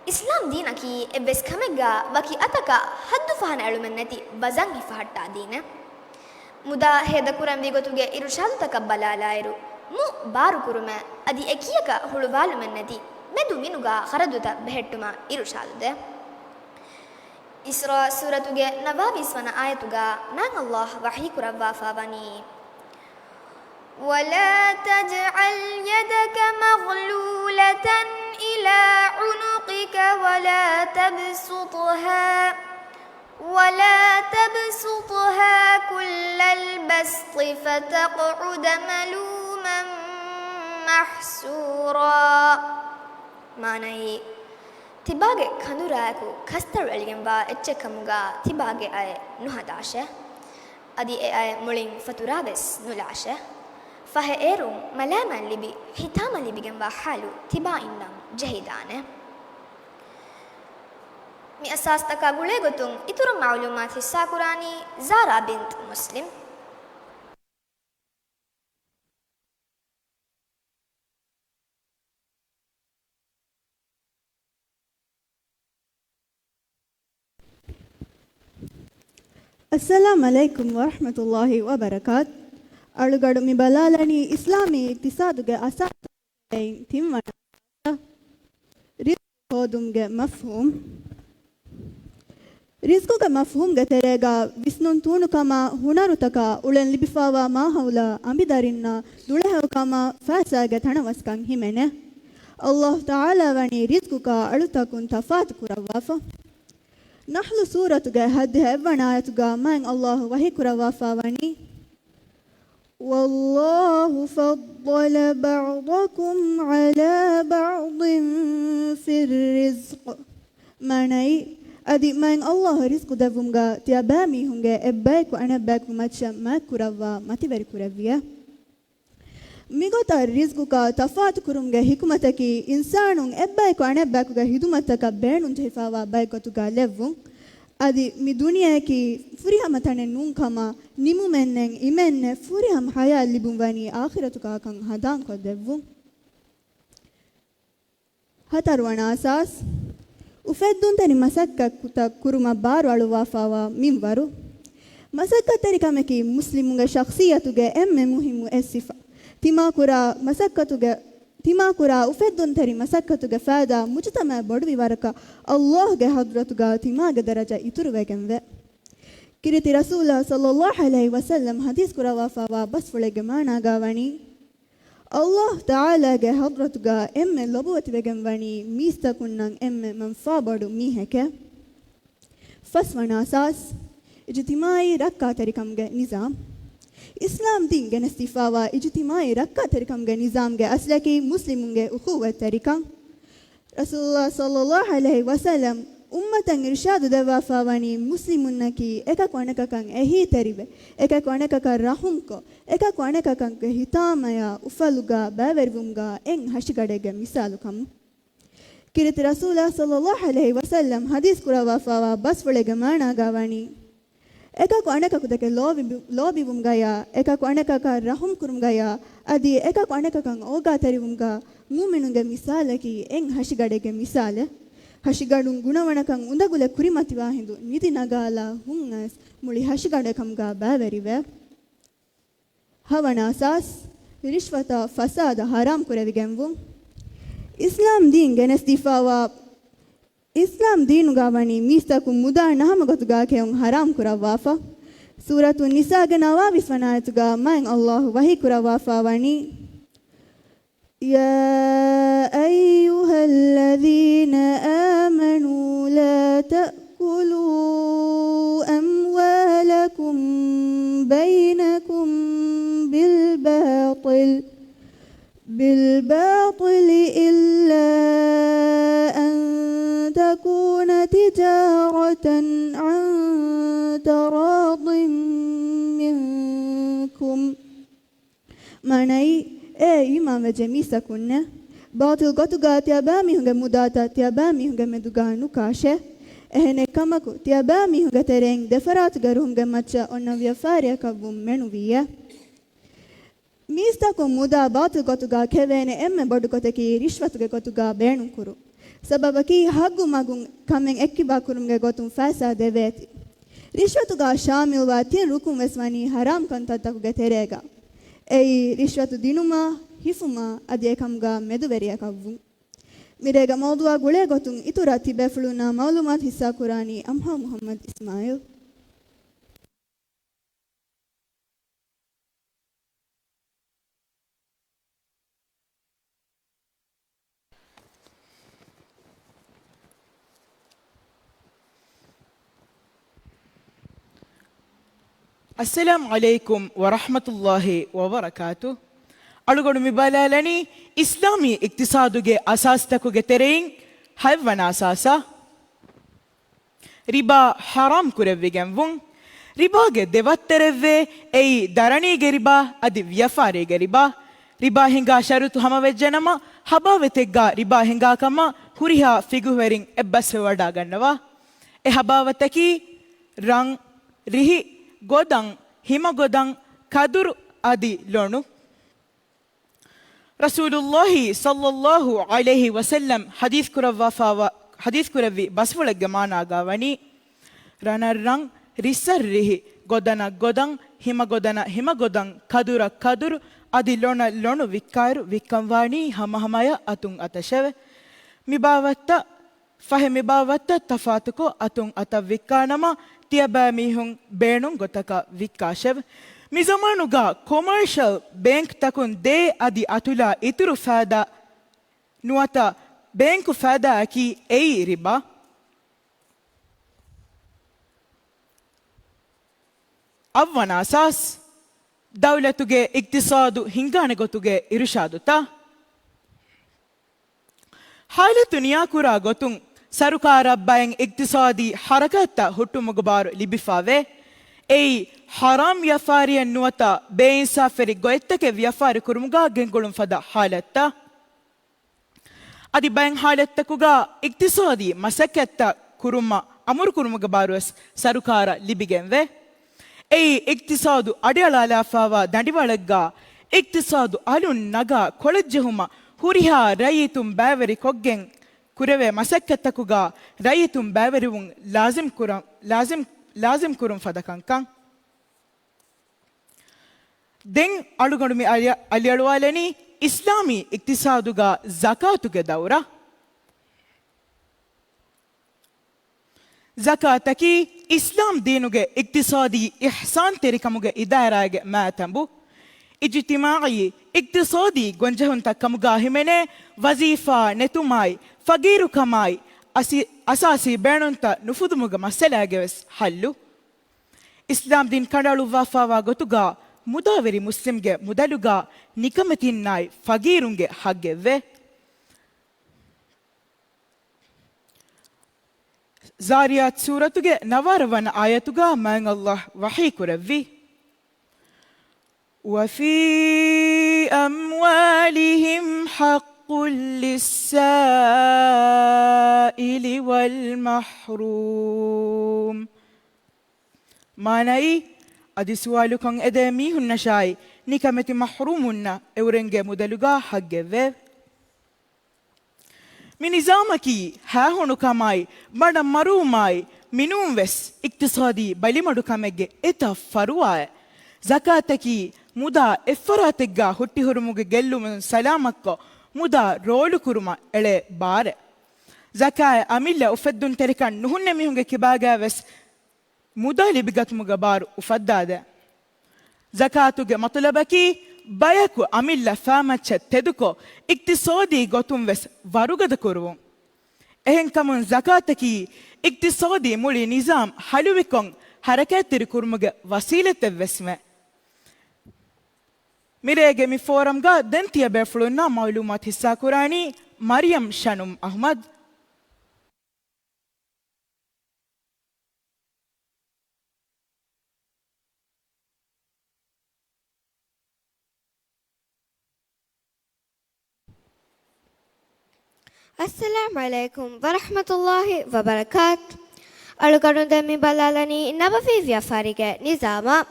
އިސްލާމް ދީނަކީ އެއްވެސް ކަމެއްގަ ވަކި އަތަކަށް ޙައްދު ފަހަނައެޅުމެއް ނެތި ވަޒަން ހިފަހައްޓާ ދީނެއް. މުދާ ހޭދަކުރަންވީ ގޮތުގެ އިރުޝާދުތަކަށް ބަލާލާއިރު، މު ބާރުކުރުމެއް އަދި އެކިޔަކަށް ހުޅުވާލުމެއް ނެތި މެދު މިނުގާ ޚަރަދުތައް ބެހެއްޓުމަށް އިރުޝާދު ދޭ. އިސްރާ ސޫރަތުގެ ނަވާވީސް ވަނަ އާޔަތުގަ މާތް ﷲ ވަޙީ ކުރައްވާފައިވަނީ، ولا تجعل يدك مغلولة إلى عنقك ولا تبسطها، ولا تبسطها كل البسط فتقعد ملوما محسورا. މާނައީ، ތިބާގެ ކަނދުރާއެކު ކަސްތަޅު އެޅިގެންވާ އެއްޗެއް ކަމުގަ ތިބާގެ އައެއް ނުހަދާށޭ. އަދި އެ އައެއް މުޅިން ފަތުރާވެސް ނުލާށޭ. ފަހެ އޭރުން މަލާމާތް ލިބި، ހިތާމަ ލިބިގެންވާ ޙާލު ތިބާއިންނަށް ޖެހިދާނެ. މި އަސާސްތަކާ ގުޅޭގޮތުން އިތުރު މަޢުލޫމާތު ހިއްސާކުރާނީ ޒާރާ ބިންތު މުސްލިމް. އައްސަލާމް ޢަލައިކުމް ވަރަޙްމަތުﷲ ވަބަރަކާތު. އަޅުގަޑު މި ބަލާލަނީ އިސްލާމީ އިޤްތިޞާދުގެ އަސާސްތަކުގެ ތިންވަނަ ހޯދުމުގެ މަފްހޫމް. ރިޒްޤުގެ މަފްހޫމްގެ ތެރޭގަ ވިސްނުން ތޫނުކަމާ، ހުނަރުތަކާ އުޅެން ލިބިފާވާ މާހައުލާ އަނބިދަރިންނާ ދުޅަހެޔޮކަމާ ފައިސާގެ ތަނަވަސްކަން ހިމެނޭ. އައްލާހު ތަޢާލާ ވަނީ ރިޒްޤުގަ އަޅުތަކުން ތަފާތު ކުރައްވާފަ. ނަޙްލު ސޫރަތުގެ ހައްދިހަ އެއްވަނަ އާޔަތުގަ މާތް އައްލާހު ވަޙީ ކުރައްވާފާ ވަނީ، والله فضل بعضكم على بعض في الرزق. މާނައީ، އަދި މާތް އައްލާހު ރިޒްޤު ދެއްވުމުގަ ތިޔަބައިމީހުންގެ އެއްބަޔަކު އަނެއްބަޔަކު މައްޗަށް މާތްކުރައްވާ މަތިވެރި ކުރެއްވިޔޭ. މިގޮތަށް ރިޒްޤުގަ ތަފާތުކުރުމުގެ ޙިކުމަތަކީ އިންސާނުން އެއްބަޔަކު އަނެއްބަޔަކުގެ ޚިދުމަތަކަށް ބޭނުންޖެހިފާވާ ބައެއްގޮތުގަ ލެއްވުން. އަދި މި ދުނިޔެއަކީ ފުރިހަމަ ތަނެއް ނޫންކަމާ، ނިމުމެއްނެތް އިމެއްނެތް ފުރިހަމަ ޙަޔާތް ލިބުން ވަނީ އާޚިރަތުގަކަން ހަނދާންކޮށްދެއްވުން. ހަތަރުވަނަ އަސާސް، އުފެއްދުންތެރި މަސައްކަތްތައް ކުރުމަށް ބާރުއަޅުއްވާފާވާ މިންވަރު. މަސައްކަތްތެރިކަމަކީ މުސްލިމުންގެ ޝަޚްޞިއްޔަތުގެ އެންމެ މުހިއްމު އެއް ސިފަ. ތިމާކުރާ މަސައްކަތުގެ، ތިމާކުރާ އުފެއްދުންތެރި މަސައްކަތުގެ ފައިދާ މުޖުތަމަޢަށް ބޮޑުވި ވަރަކަށް އައްލާހުގެ ޙަޟްރަތުގަ ތިމާގެ ދަރަޖަ އިތުރުވެގެންވޭ. ކީރިތި ރަސޫލާ ޞައްލައްލާހު ޢަލައިހި ވަސައްލަމް ޙަދީޘް ކުރައްވާފާވާ ބަސްފުޅެއްގެ މާނާގަ ވަނީ، އައްލާހު ތަޢާލާގެ ޙަޟްރަތުގަ އެންމެ ލޮބުވެތިވެގެން ވަނީ މީސްތަކުންނަށް އެންމެ މަންފާބޮޑު މީހެކޭ. ފަސްވަނަ އަސާސް، އިޖުތިމާޢީ ރައްކާތެރިކަމުގެ ނިޒާމް. އިސްލާމް ދީން ގެނެސްދީފާވާ އިޖުތިމާޢީ ރައްކާތެރިކަމުގެ ނިޒާމްގެ އަސްލަކީ މުސްލިމުންގެ އުޚުއްވަތްތެރިކަން. ރަސޫލުﷲ ޞައްލައްލާހު ޢަލައިހި ވަސައްލަމް އުއްމަތަށް އިރުޝާދު ދެއްވާފާވަނީ މުސްލިމުންނަކީ އެކަކު އަނެކަކަށް އެހީތެރިވެ، އެކަކު އަނެކަކަށް ރަޙުމްކޮށް، އެކަކު އަނެކަކަށްގެ ހިތާމަޔާ އުފަލުގަ ބައިވެރިވުމުގަ އެއް ހަށިގަޑެއްގެ މިސާލު ކަމުން. ކީރިތި ރަސޫލާ ޞައްލައްލާހު ޢަލައިހި ވަސައްލަމް ޙަދީޘް ކުރައްވާފާވާ ބަސްފުޅެއްގެ މާނާގަ ވަނީ، އެކަކު އަނެކަކު ދެކެ ލޯބި-، ލޯބިވުމުގަޔާ، އެކަކު އަނެކަކަށް ރަޙުމް ކުރުމުގަޔާ، އަދި އެކަކު އަނެކަކަށް އޯގާތެރިވުމުގަ މުއުމިނުންގެ މިސާލަކީ އެއް ހަށިގަޑެއްގެ މިސާލެއް. ހަށިގަނޑުން ގުނަވަނަކަން އުނދަގުލެއް ކުރިމަތިވާ ހިނދު ނިދި ނަގާލާ ހުން އައިސް މުޅި ހަށިގަނޑެއް ކަމުގަ ބައިވެރިވޭ. ހަވަނަ އަސާސް، ރިޝްވަތާ ފަސާދަ ޙަރާމް ކުރެވިގެންވުން. އިސްލާމް ދީން ގެނެސްދީފާވާ، އިސްލާމް ދީނުގަ ވަނީ މީސްތަކުން މުދާ ނަހަމަ ގޮތުގަ ކެއުން ޙަރާމް ކުރައްވާފަ. ސޫރަތު ނިސާގެ ނަވާވީސް ވަނަ އާޔަތުގަ މާތް އައްލާހު ވަޙީ ކުރައްވާފާ ވަނީ، يا أيها الذين آمنوا لا تأكلوا أموالكم بينكم بالباطل، بالباطل إلا أن تكون تجارة عن تراض منكم. މާނައީ، އޭ އީމާންވެއްޖެ މީސްތަކުންނޭ! ބާޠިލް ގޮތުގަ ތިޔަބައިމީހުންގެ މުދާތައް ތިޔަބައިމީހުންގެ މެދުގަ ނުކާށޭ. އެހެނެއްކަމަކު، ތިޔަބައިމީހުންގެ ތެރެއިން ދެފަރާތުގެ ރުހުމުގެ މައްޗަށް އޮންނަ ވިޔަފާރިއަކަށްވުން މެނުވިއޭ. މީސްތަކުން މުދާ ބާޠިލް ގޮތުގަ ކެވޭނެ އެންމެ ބޮޑު ގޮތަކީ ރިޝްވަތުގެ ގޮތުގަ ބޭނުންކުރުން. ސަބަބަކީ ހައްގު މަގުން ކަމެއް އެއްކިބާ ކުރުމުގެ ގޮތުން ފައިސާ ދެވޭތީ. ރިޝްވަތުގަ ޝާމިލްވާ ތިން ރުކުން ވެސް ވަނީ ޙަރާމް ކަންތައްތަކުގެ ތެރޭގަ. އެއީ، ރިޝްވަތު ދިނުމާ، ހިފުމާ، އަދި އެކަމުގަ މެދުވެރިޔަކަށްވުން. މިރޭގެ މައުޟޫޢާ ގުޅޭ ގޮތުން އިތުރަށް ތިބޭފުޅުންނާ މަޢުލޫމާތު ހިއްސާކުރާނީ އަމްހާ މުޙައްމަދު އިސްމާޢީލް. އައްސަލާމު ޢަލައިކުމް ވަރަޙްމަތުﷲ ވަބަރަކާތު. އަޅުގަނޑު މި ބަލާލަނީ އިސްލާމީ އިޤްތިޞާދުގެ އަސާސްތަކުގެ ތެރެއިން ހަތްވަނަ އަސާސަށް. ރިބާ ޙަރާމް ކުރެވިގެންވުން. ރިބާގެ ދެ ވައްތަރެއްވޭ، އެއީ ދަރަނީގެ ރިބާ އަދި ވިޔަފާރީގެ ރިބާ. ރިބާ ހިނގާ ޝަރުޠު ހަމަވެއްޖެނަމަ، ހަބާވަތެއްގަ ރިބާ ހިނގާ ކަމަށް ހުރިހާ ފިޤުހުވެރިން އެއްބަސްވެވަޑާގަންނަވާ. އެ ހަބާވަތަކީ ރަން، ރިހި، ގޮދަން، ހިމަގޮދަން، ކަދުރު އަދި ލޮނު. ރަސޫލުﷲ ޞައްލަﷲ ޢަލައިހި ވަސައްލަމް ޙަދީޘް ކުރައްވާފާވާ، ޙަދީޘް ކުރެއްވި ބަސްފުޅެއްގެ މާނާގަ ވަނީ، ރަނަށް ރަން، ރިއްސަށް ރިހި، ގޮދަނަށް ގޮދަން، ހިމަގޮދަނަށް ހިމަގޮދަން، ކަދުރަށް ކަދުރު، އަދި ލޮނަށް ލޮނު ވިއްކާއިރު، ވިއްކަން ވާނީ ހަމަހަމަޔަށް އަތުން އަތަށެވެ. މި ބާވަތްތައް ފަހެ މި ބާވަތަށް ތަފާތުކޮށް އަތުން އަތަށް ވިއްކާނަމަ، ތިޔަބައިމީހުން ބޭނުން ގޮތަކަށް ވިއްކާށެވެ. މި ޒަމާނުގަ ކޮމާޝަލް ބޭންކްތަކުން ދޭ އަދި އަތުލާ އިތުރު ފައިދާ ނުވަތަ ބޭންކު ފައިދާއަކީ އެއީ ރިބާ. އަށްވަނަ އަސާސް، ދައުލަތުގެ އިޤްތިޞާދު ހިންގާނެ ގޮތުގެ އިރުޝާދުތައް. ހާލަތު ނިޔާކުރާ ގޮތުން، ސަރުކާރަށް ބައެއް އިޤްތިޞާދީ ޙަރަކާތްތައް ހުއްޓުމުގެ ބާރު ލިބިފަވޭ. އެއީ، ޙަރާމް ވިޔަފާރިއެއް ނުވަތަ ބޭއިންސާފުވެރި ގޮތްތަކެއް ވިޔަފާރި ކުރުމުގަ ގެންގުޅުން ފަދަ ޙާލަތްތައް. އަދި ބައެއް ޙާލަތްތަކުގަ އިޤްތިޞާދީ މަސައްކަތްތައް ކުރުމަށް އަމުރުކުރުމުގެ ބާރުވެސް ސަރުކާރަށް ލިބިގެންވޭ. އެއީ، އިޤްތިޞާދު އަޑިއަޅާލާފައިވާ ދަނޑިވަޅެއްގަ އިޤްތިޞާދު އަލުން ނަގާ ކޮޅަށްޖެހުމަށް ހުރިހާ ރައްޔިތުން ބައިވެރިކޮށްގެން ކުރެވޭ މަސައްކަތްތަކުގަ ރައްޔިތުން ބައިވެރިވުން ލާޒިމް ކުރަން، ލާޒިމް، ލާޒިމް ކުރުން ފަދަ ކަންކަން. ދެން އަޅުގަނޑު މި އަލި-، އަލިއަޅުވާލަނީ އިސްލާމީ އިޤްތިޞާދުގަ ޒަކާތުގެ ދައުރަށް. ޒަކާތަކީ އިސްލާމް ދީނުގެ އިޤްތިޞާދީ އިޙްސާންތެރިކަމުގެ އިދާރާގެ މާތަނބު. އިޖުތިމާޢީ އިޤްތިޞާދީ ގޮންޖެހުންތައް ކަމުގަ ހިމެނޭ ވަޒީފާ ނެތުމާއި، ފަގީރުކަމާއި، އަސި-، އަސާސީ ބޭނުންތައް ނުފުދުމުގެ މައްސަލާގެވެސް ޙައްލު. އިސްލާމް ދީން ކަނޑައަޅުއްވާފައިވާ ގޮތުގަ މުދާވެރި މުސްލިމްގެ މުދަލުގަ ނިކަމެތިންނާއި ފަގީރުންގެ ޙައްޤެއްވޭ. ޒާރިޔާތް ސޫރަތުގެ ނަވާރަ ވަނަ އާޔަތުގަ މާތް ﷲ ވަޙީ ކުރެއްވި، وَفِي أَمْوَالِهِمْ حَقٌّ لِلسَّائِلِ وَالْمَحْرُومِ. މާނައީ، އަދި ސުވާލުކޮށް އެދޭ މީހުންނަށާއި، ނިކަމެތި މަޙްރޫމުންނަށް އެއުރެންގެ މުދަލުގަ ޙައްޤެއްވޭ. މި ނިޒާމަކީ ހައިހޫނުކަމާއި، ބަނޑަށް މަރުވުމާއި، މިނޫންވެސް އިޤްތިޞާދީ ބަލިމަޑުކަމެއްގެ އެތައް ފަރުޢާއެއް. ޒަކާތަކީ މުދާ އެއްފަރާތެއްގަ ހުއްޓިހުރުމުގެ ގެއްލުމުން ސަލާމަތްކޮށް، މުދާ ރޯލުކުރުމަށް އެޅޭ ބާރެއް. ޒަކާތް އަމިއްލަ އުފެއްދުންތެރިކަން ނުހުންނެ މީހުންގެ ކިބާގައިވެސް މުދާ ލިބިގަތުމުގެ ބާރު އުފައްދާދޭ. ޒަކާތުގެ މަތުލަބަކީ ބަޔަކު އަމިއްލަ ފާމައްޗަށް ތެދުކޮށް، އިޤްތިޞާދީ ގޮތުން ވެސް ވަރުގަދަ ކުރުވުން. އެހެންކަމުން ޒަކާތަކީ އިޤްތިޞާދީ މުޅި ނިޒާމް ހަލުވިކޮށް، ޙަރަކާތްތެރި ކުރުމުގެ ވަސީލަތެއް ވެސްމެ. މިރޭގެ މި ފޯރަމްގަ ދެން ތިޔަބޭފުޅުންނާ މަޢުލޫމާތު ހިއްސާކުރާނީ މަރިޔަމް ޝަނުމް އަޙްމަދު. އައްސަލާމު ޢަލައިކުމް ވަރަޙްމަތުﷲ ވަބަރަކާތު. އަޅުގަނޑު ދެން މި ބަލާލަނީ ނަބަވީ ވިޔަފާރިގެ ނިޒާމަށް.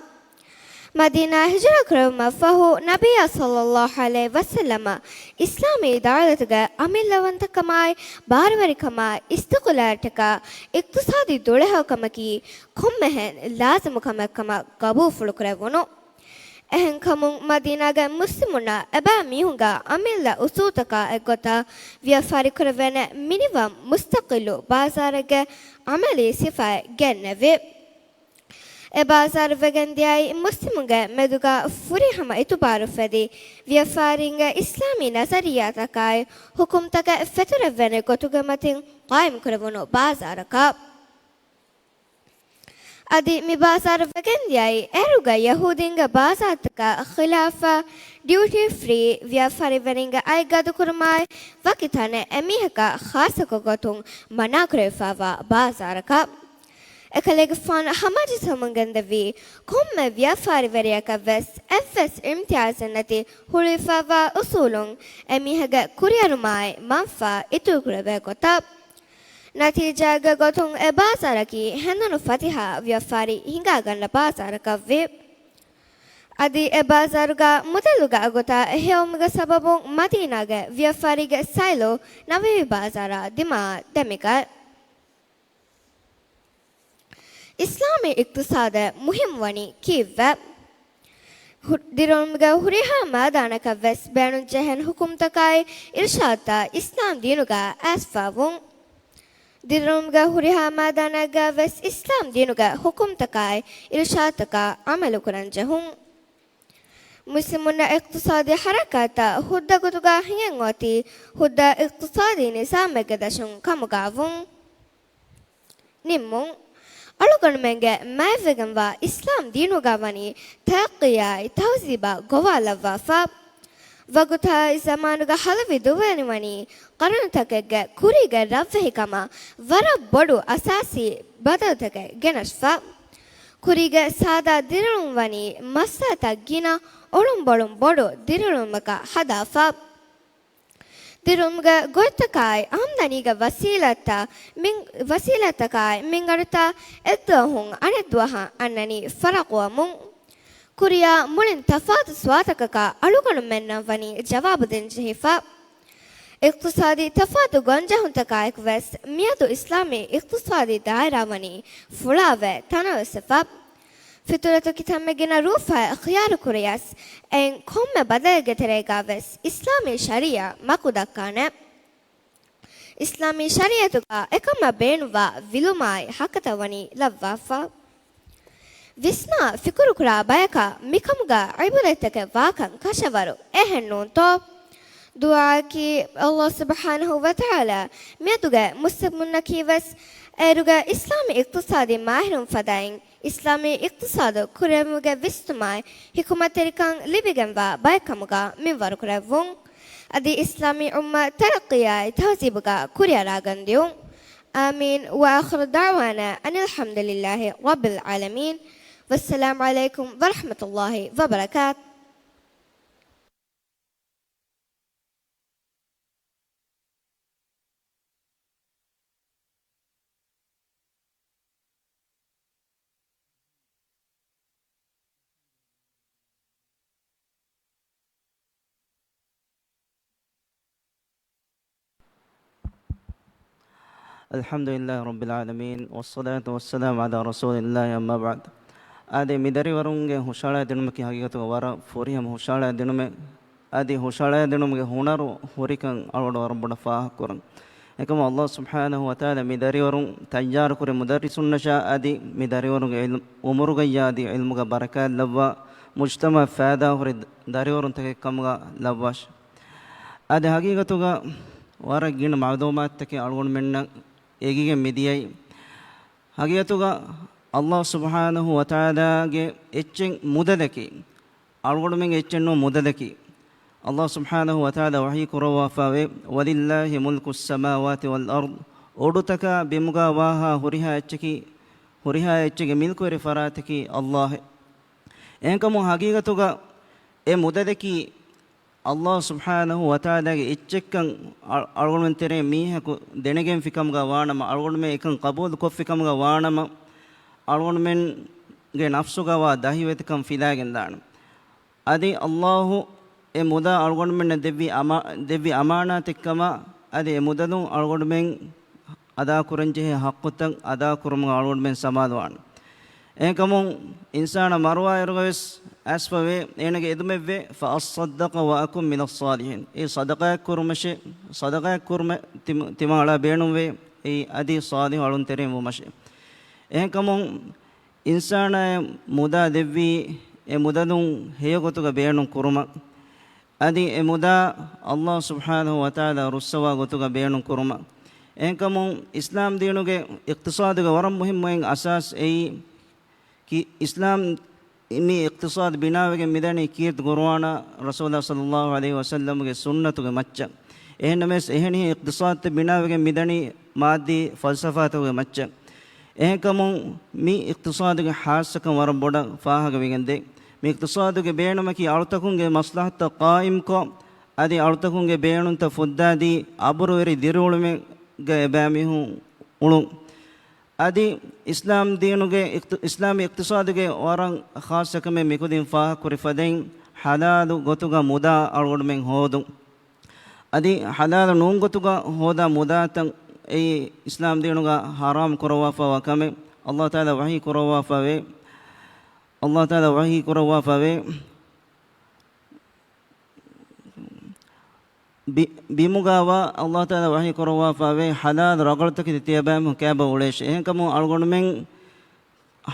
މަދީނާ ހިޖުރަ ކުރެވުމަށްފަހު، ނަބިއްޔާ ޞައްލައްލާހު ޢަލައިހި ވަސައްލަމަ އިސްލާމީ ދައުލަތުގެ އަމިއްލަވަންތަކަމާއި، ބާރުވެރިކަމާއި، އިސްތިޤުލާލްތަކާ އިޤްތިޞާދީ ދުޅަހެޔޮކަމަކީ ކޮންމެހެން ލާޒިމު ކަމެއް ކަމަށް ގަބޫލުފުޅު ކުރެވުނު. އެހެންކަމުން، މަދީނާގެ މުސްލިމުންނަށް އެބައިމީހުންގެ އަމިއްލަ އުސޫލުތަކާ އެއްގޮތަށް ވިޔަފާރި ކުރެވޭނެ މިނިވަން މުސްތަޤިއްލު ބާޒާރެއްގެ ޢަމަލީ ސިފައެއް ގެންނެވި. އެ ބާޒާރު ވެގެން ދިޔައީ މުސްލިމުންގެ މެދުގަ ފުރިހަމަ އިތުބާރު ފެދި، ވިޔަފާރީންގެ އިސްލާމީ ނަޒަރިއްޔާތަކާއި ޙުކުމްތަކެއް ފެތުރެއްވޭނެ ގޮތުގެ މަތިން ޤާއިމް ކުރެވުނު ބާޒާރަކަށް. އަދި މި ބާޒާރު ވެގެން ދިޔައީ އޭރުގެ ޔަހޫދީންގެ ބާޒާރުތަކާ ޚިލާފަށް ޑިއުޓީ ފްރީ ވިޔަފާރިވެރިންގެ އަތް ގަދަކުރުމާއި، ވަކި ތަނެއް އެމީހަކަށް ޚާއްޞަކޮށް ގޮތުން މަނާކުރެވިފައިވާ ބާޒާރަކަށް. އެކަލޭގެފާނު ހަމަޖެއްސެވުމުން ގެންދެވީ، ކޮންމެ ވިޔަފާރިވެރިޔަކަށް ވެސް އެއްވެސް އިމްތިޔާޒެއް ނެތި ހުޅުވިފައިވާ އުސޫލުން އެމީހެއްގެ ކުރިއެރުމާއި މަންފާ އިތުރުކުރެވޭ ގޮތަށް. ނަތީޖާގެ ގޮތުން އެ ބާޒާރަކީ ހެނދުނު ފަތިހާ ވިޔަފާރި ހިނގާގަންނަ ބާޒާރަކަށްވި. އަދި އެ ބާޒާރުގަ މުދަލުގެ އަގުތައް ހެޔޮވުމުގެ ސަބަބުން މަދީނާގެ ވިޔަފާރީގެ ސައިލު ނަބަވީ ބާޒާރާ ދިމާއަށް ދެމިގަތް. އިސްލާމީ އިޤްތިޞާދަށް މުހިއްމުވަނީ ކީއްވެ؟ ހު-، ދިރިއުޅުމުގެ ހުރިހާ މައިދާނަކަށް ވެސް ބޭނުންޖެހެން ޙުކުމްތަކާއި އިރުޝާދުތައް އިސްލާމް ދީނުގަ އައިސްފަވުން. ދިރިއުޅުމުގެ ހުރިހާ މައިދާނަށްގައިވެސް އިސްލާމް ދީނުގެ ޙުކުމްތަކާއި އިރުޝާދުތަކާ ޢަމަލުކުރަން ޖެހުން. މުސްލިމުންނަށް އިޤްތިޞާދީ ޙަރަކާތްތައް ހުއްދަ ގޮތުގަ ހިނގެން އޮތީ ހުއްދަ އިޤްތިޞާދީ ނިޒާމެއްގެ ދަށުން ކަމުގައިވުން. ނިންމުން. އަޅުގަނޑުމެންގެ މާތްވެގެންވާ އިސްލާމް ދީނުގަ ވަނީ ތަރައްޤީއާއި ތަހުޒީބާ ގޮވާލައްވާފަ. ވަގުތާއި ޒަމާނުގަ ހަލުވި ދުވެނިވަނީ ޤަރުނުތަކެއްގެ ކުރީގެ ރަށްވެހިކަމަށް ވަރަށް ބޮޑު އަސާސީ ބަދަލުތަކެއް ގެނަސްފަ. ކުރީގެ ސާދާ ދިރިއުޅުން ވަނީ މައްސަލަތައް ގިނަ އޮޅުންބޮޅުން ބޮޑު ދިރިއުޅުމަކަށް ހަދާފަ. ދިރިއުޅުމުގެ ގޮތްތަކާއި އާމްދަނީގެ ވަސީލަތްތައް މިން-، ވަސީލަތްތަކާއި މިންގަނޑުތައް އެއްދުވަހުން އަނެއްދުވަހަށް އަންނަނީ ފަރަޤުވަމުން. ކުރިއަށް މުޅިން ތަފާތު ސުވާލުތަކަކަށް އަޅުގަނޑުމެންނަށް ވަނީ ޖަވާބު ދޭން ޖެހިފަ. އިޤްތިޞާދީ ތަފާތު ގޮންޖެހުންތަކާއެކުވެސް މިއަދު އިސްލާމީ އިޤްތިޞާދީ ދާއިރާ ވަނީ ފުޅާވެ ތަނަވަސްވެފަ. ފިޠުރަތު ކިތަންމެ ގިނަ ރޫފާއެއް ޚިޔާރު ކުރިޔަސް، އެއިން ކޮންމެ ބަދަލެއްގެ ތެރޭގަވެސް އިސްލާމީ ޝަރީޢަ މަކު ދައްކާނެ. އިސްލާމީ ޝަރީޢަތުގަ އެކަމަށް ބޭނުންވާ ވިލުމާއި ޙައްޤަތައް ވަނީ ލައްވާފަ. ވިސްނާ ފިކުރުކުރާ ބަޔަކަށް މިކަމުގަ ޢިބުރަތްތަކެއް ވާކަން ކަށަވަރު އެހެންނޫންތޯ؟ ދުޢާއަކީ، ﷲ ސުބްޙާނަހޫ ވަތަޢާލާ މިއަދުގެ މުސްލިމުންނަކީވެސް އޭރުގެ އިސްލާމީ އިޤްތިޞާދީ މާހިރުން ފަދައިން، އިސްލާމީ އިޤްތިޞާދު ކުރެވުމުގެ ވިސްނުމާއި ޙިކުމަތްތެރިކަން ލިބިގެންވާ ބައެއްކަމުގަ މިންވަރުކުރެއްވުން. އަދި އިސްލާމީ އުއްމަތް ތަރައްޤީއާއި ތަހުޒީބުގަ ކުރިއަރާގަންދިއުން. އާމީން. ވައާޚިރު ދަޢުވާނާ އަނިލް ޙަމްދުލިއްލާހި ރައްބިލް ޢާލަމީން. ވައްސަލާމު ޢަލައިކުމް ވަރަޙްމަތުﷲި ވަބަރަކާތު. އަލްޙަމްދުލިއްލާހި ރައްބިލް ޢާލަމީން، ވައްޞަލާތު ވައްސަލާމު ޢަލާ ރަސޫލިއްލާހި، އައްމާ ބަޢްދު. އާދެ، މި ދަރިވަރުންގެ ހުށަހަޅައިދިނުމަކީ ހަގީގަތުގަ ވަރަށް ފުރިހަމަ ހުށަހަޅައިދިނުމެއް. އަދި ހުށަހަޅައިދިނުމުގެ ހުނަރު ހުރިކަން އަޅުގަނޑު ވަރަށް ބޮޑަށް ފާހަގަކުރަން. އެކަމު ﷲ ސުބްޙާނަހޫ ވަތަޢާލާ މި ދަރިވަރުން ތައްޔާރުކުރި މުދައްރިސުންނަށާ އަދި މި ދަރިވަރުންގެ ޢިލްމު-، ޢުމުރުގައްޔާ އަދި ޢިލްމުގަ ބަރަކާތް ލައްވާ، މުޖްތަމަޢަށް ފައިދާހުރި ދަރިވަރުންތަކެއް ކަމުގަ ލައްވާށި. އަދި ހަގީގަތުގަ ވަރަށް ގިނަ މަޢުލޫމާތުތަކެއް އަޅުގަނޑުމެންނަށް އެނގިގެން މިދިޔައީ. ހަގީގަތުގަ ﷲ ސުބްޙާނަހޫ ވަތަޢާލާގެ އެއްޗެއް މުދަލަކީ، އަޅުގަނޑުމެންގެ އެއްޗެއް ނޫން މުދަލަކީ. ﷲ ސުބްޙާނަހޫ ވަތަޢާލާ ވަޙީ ކުރައްވާފައިވޭ، "ولله ملك السماوات والأرض." އުޑުތަކާ ބިމުގާ ވާހާ ހުރިހާ އެއްޗަކީ، ހުރިހާ އެއްޗެއްގެ މިލްކުވެރި ފަރާތަކީ ﷲ. އެހެންކަމުން ހަގީގަތުގަ އެ މުދަލަކީ ﷲ ސުބްޙާނަހޫ ވަތަޢާލާގެ އެއްޗެއްކަން އަ-، އަޅުގަނޑުމެން ތެރޭ މީހަކު ދެނެގެންފި ކަމުގަ ވާނަމަ، އަޅުގަނޑުމެން އެކަން ޤަބޫލު ކޮށްފި ކަމުގަ ވާނަމަ، އަޅުގަނޑުމެންގެ ނަފްސުގަ ވާ ދަހިވެތިކަން ފިލާގެން ދާނެ. އަދި ﷲ އެ މުދާ އަޅުގަނޑުމެންނަށް ދެއްވި އަމާ-، ދެއްވި އަމާނާތެއްކަމަށް، އަދި އެ މުދަލުން އަޅުގަނޑުމެން އަދާކުރަންޖެހޭ ޙައްޤުތައް އަދާކުރުމުގަ އަޅުގަނޑުމެން ސަމާލުވާނެ. އެހެންކަމުން އިންސާނާ މަރުވާއިރުގަވެސް އައިސްފަވޭ، އޭނަގެ އެދުމެއްވޭ، "فأصدق وأكن من الصالحين." އެ ޞަދަޤާތްކުރުމަށޭ، ޞަދަޤާތްކުރުމަށް ތިމަ-، ތިމާ އަޅާ ބޭނުންވޭ، އެއީ އަދި ޞާލިޙު އަޅުންތެރިން ވުމަށޭ. އެހެންކަމުން އިންސާނާއަށް މުދާ ދެއްވީ، އެ މުދަލުން ހެޔޮގޮތުގަ ބޭނުން ކުރުމަށް. އަދި އެ މުދާ ﷲ ސުބްޙާނަހޫ ވަތަޢާލާ ރުއްސަވާ ގޮތުގަ ބޭނުން ކުރުމަށް. އެހެންކަމުން އިސްލާމް ދީނުގެ އިޤްތިޞާދުގެ ވަރަށް މުހިއްމު އެއް އަސާސް އެއީ، ކި-، އިސްލާމް މި އިޤްތިޞާދު ބިނާވެގެން މިދަނީ ކީރިތި ޤުރުއާނާ ރަސޫލާ ޞައްލައްލާހު ޢަލައިހި ވަސައްލަމުގެ ސުންނަތުގެ މައްޗަށް. އެހެންނަމަވެސް އެހެނިހެން އިޤްތިޞާދުތައް ބިނާވެގެން މިދަނީ މާއްދީ ފަލްސަފާތަކުގެ މައްޗަށް. އެހެންކަމުން މި އިޤްތިޞާދުގެ ޚާއްޞަކަން ވަރަށް ބޮޑަށް ފާހަގަވެގެންދޭ. މި އިޤްތިޞާދުގެ ބޭނުމަކީ އަޅުތަކުންގެ މަސްލަހަތުތައް ޤާއިމްކޮށް، އަދި އަޅުތަކުންގެ ބޭނުންތައް ފުއްދާދީ، އަބުރުވެރި ދިރިއުޅުމެއްގަ އެބައިމީހުން އުޅުން. އަދި އިސްލާމް ދީނުގެ އިޤްތި-، އިސްލާމީ އިޤްތިޞާދުގެ ވަރަށް ޚާއްޞަކަމެއް މިކުދިން ފާހަގަކުރި ފަދައިން، ޙަލާލު ގޮތުގަ މުދާ އަޅުގަނޑުމެން ހޯދުން. އަދި ޙަލާލު ނޫން ގޮތުގަ ހޯދާ މުދާތައް އެއީ އިސްލާމް ދީނުގަ ޙަރާމް ކުރައްވާފައިވާ ކަމެއް. ﷲ ތަޢާލާ ވަޙީ ކުރައްވާފައިވޭ، ﷲ ތަޢާލާ ވަޙީ ކުރައްވާފައިވޭ، ބި-، ބިމުގަވާ އައްލާހު ތަޢާލާ ވަޙީ ކުރައްވާފައިވޭ ޙަލާލު ރަގަޅުތަކެތި ތިޔަބައިމީހުން ކައިބަ އުޅޭށޭ. އެހެންކަމުން އަޅުގަނޑުމެން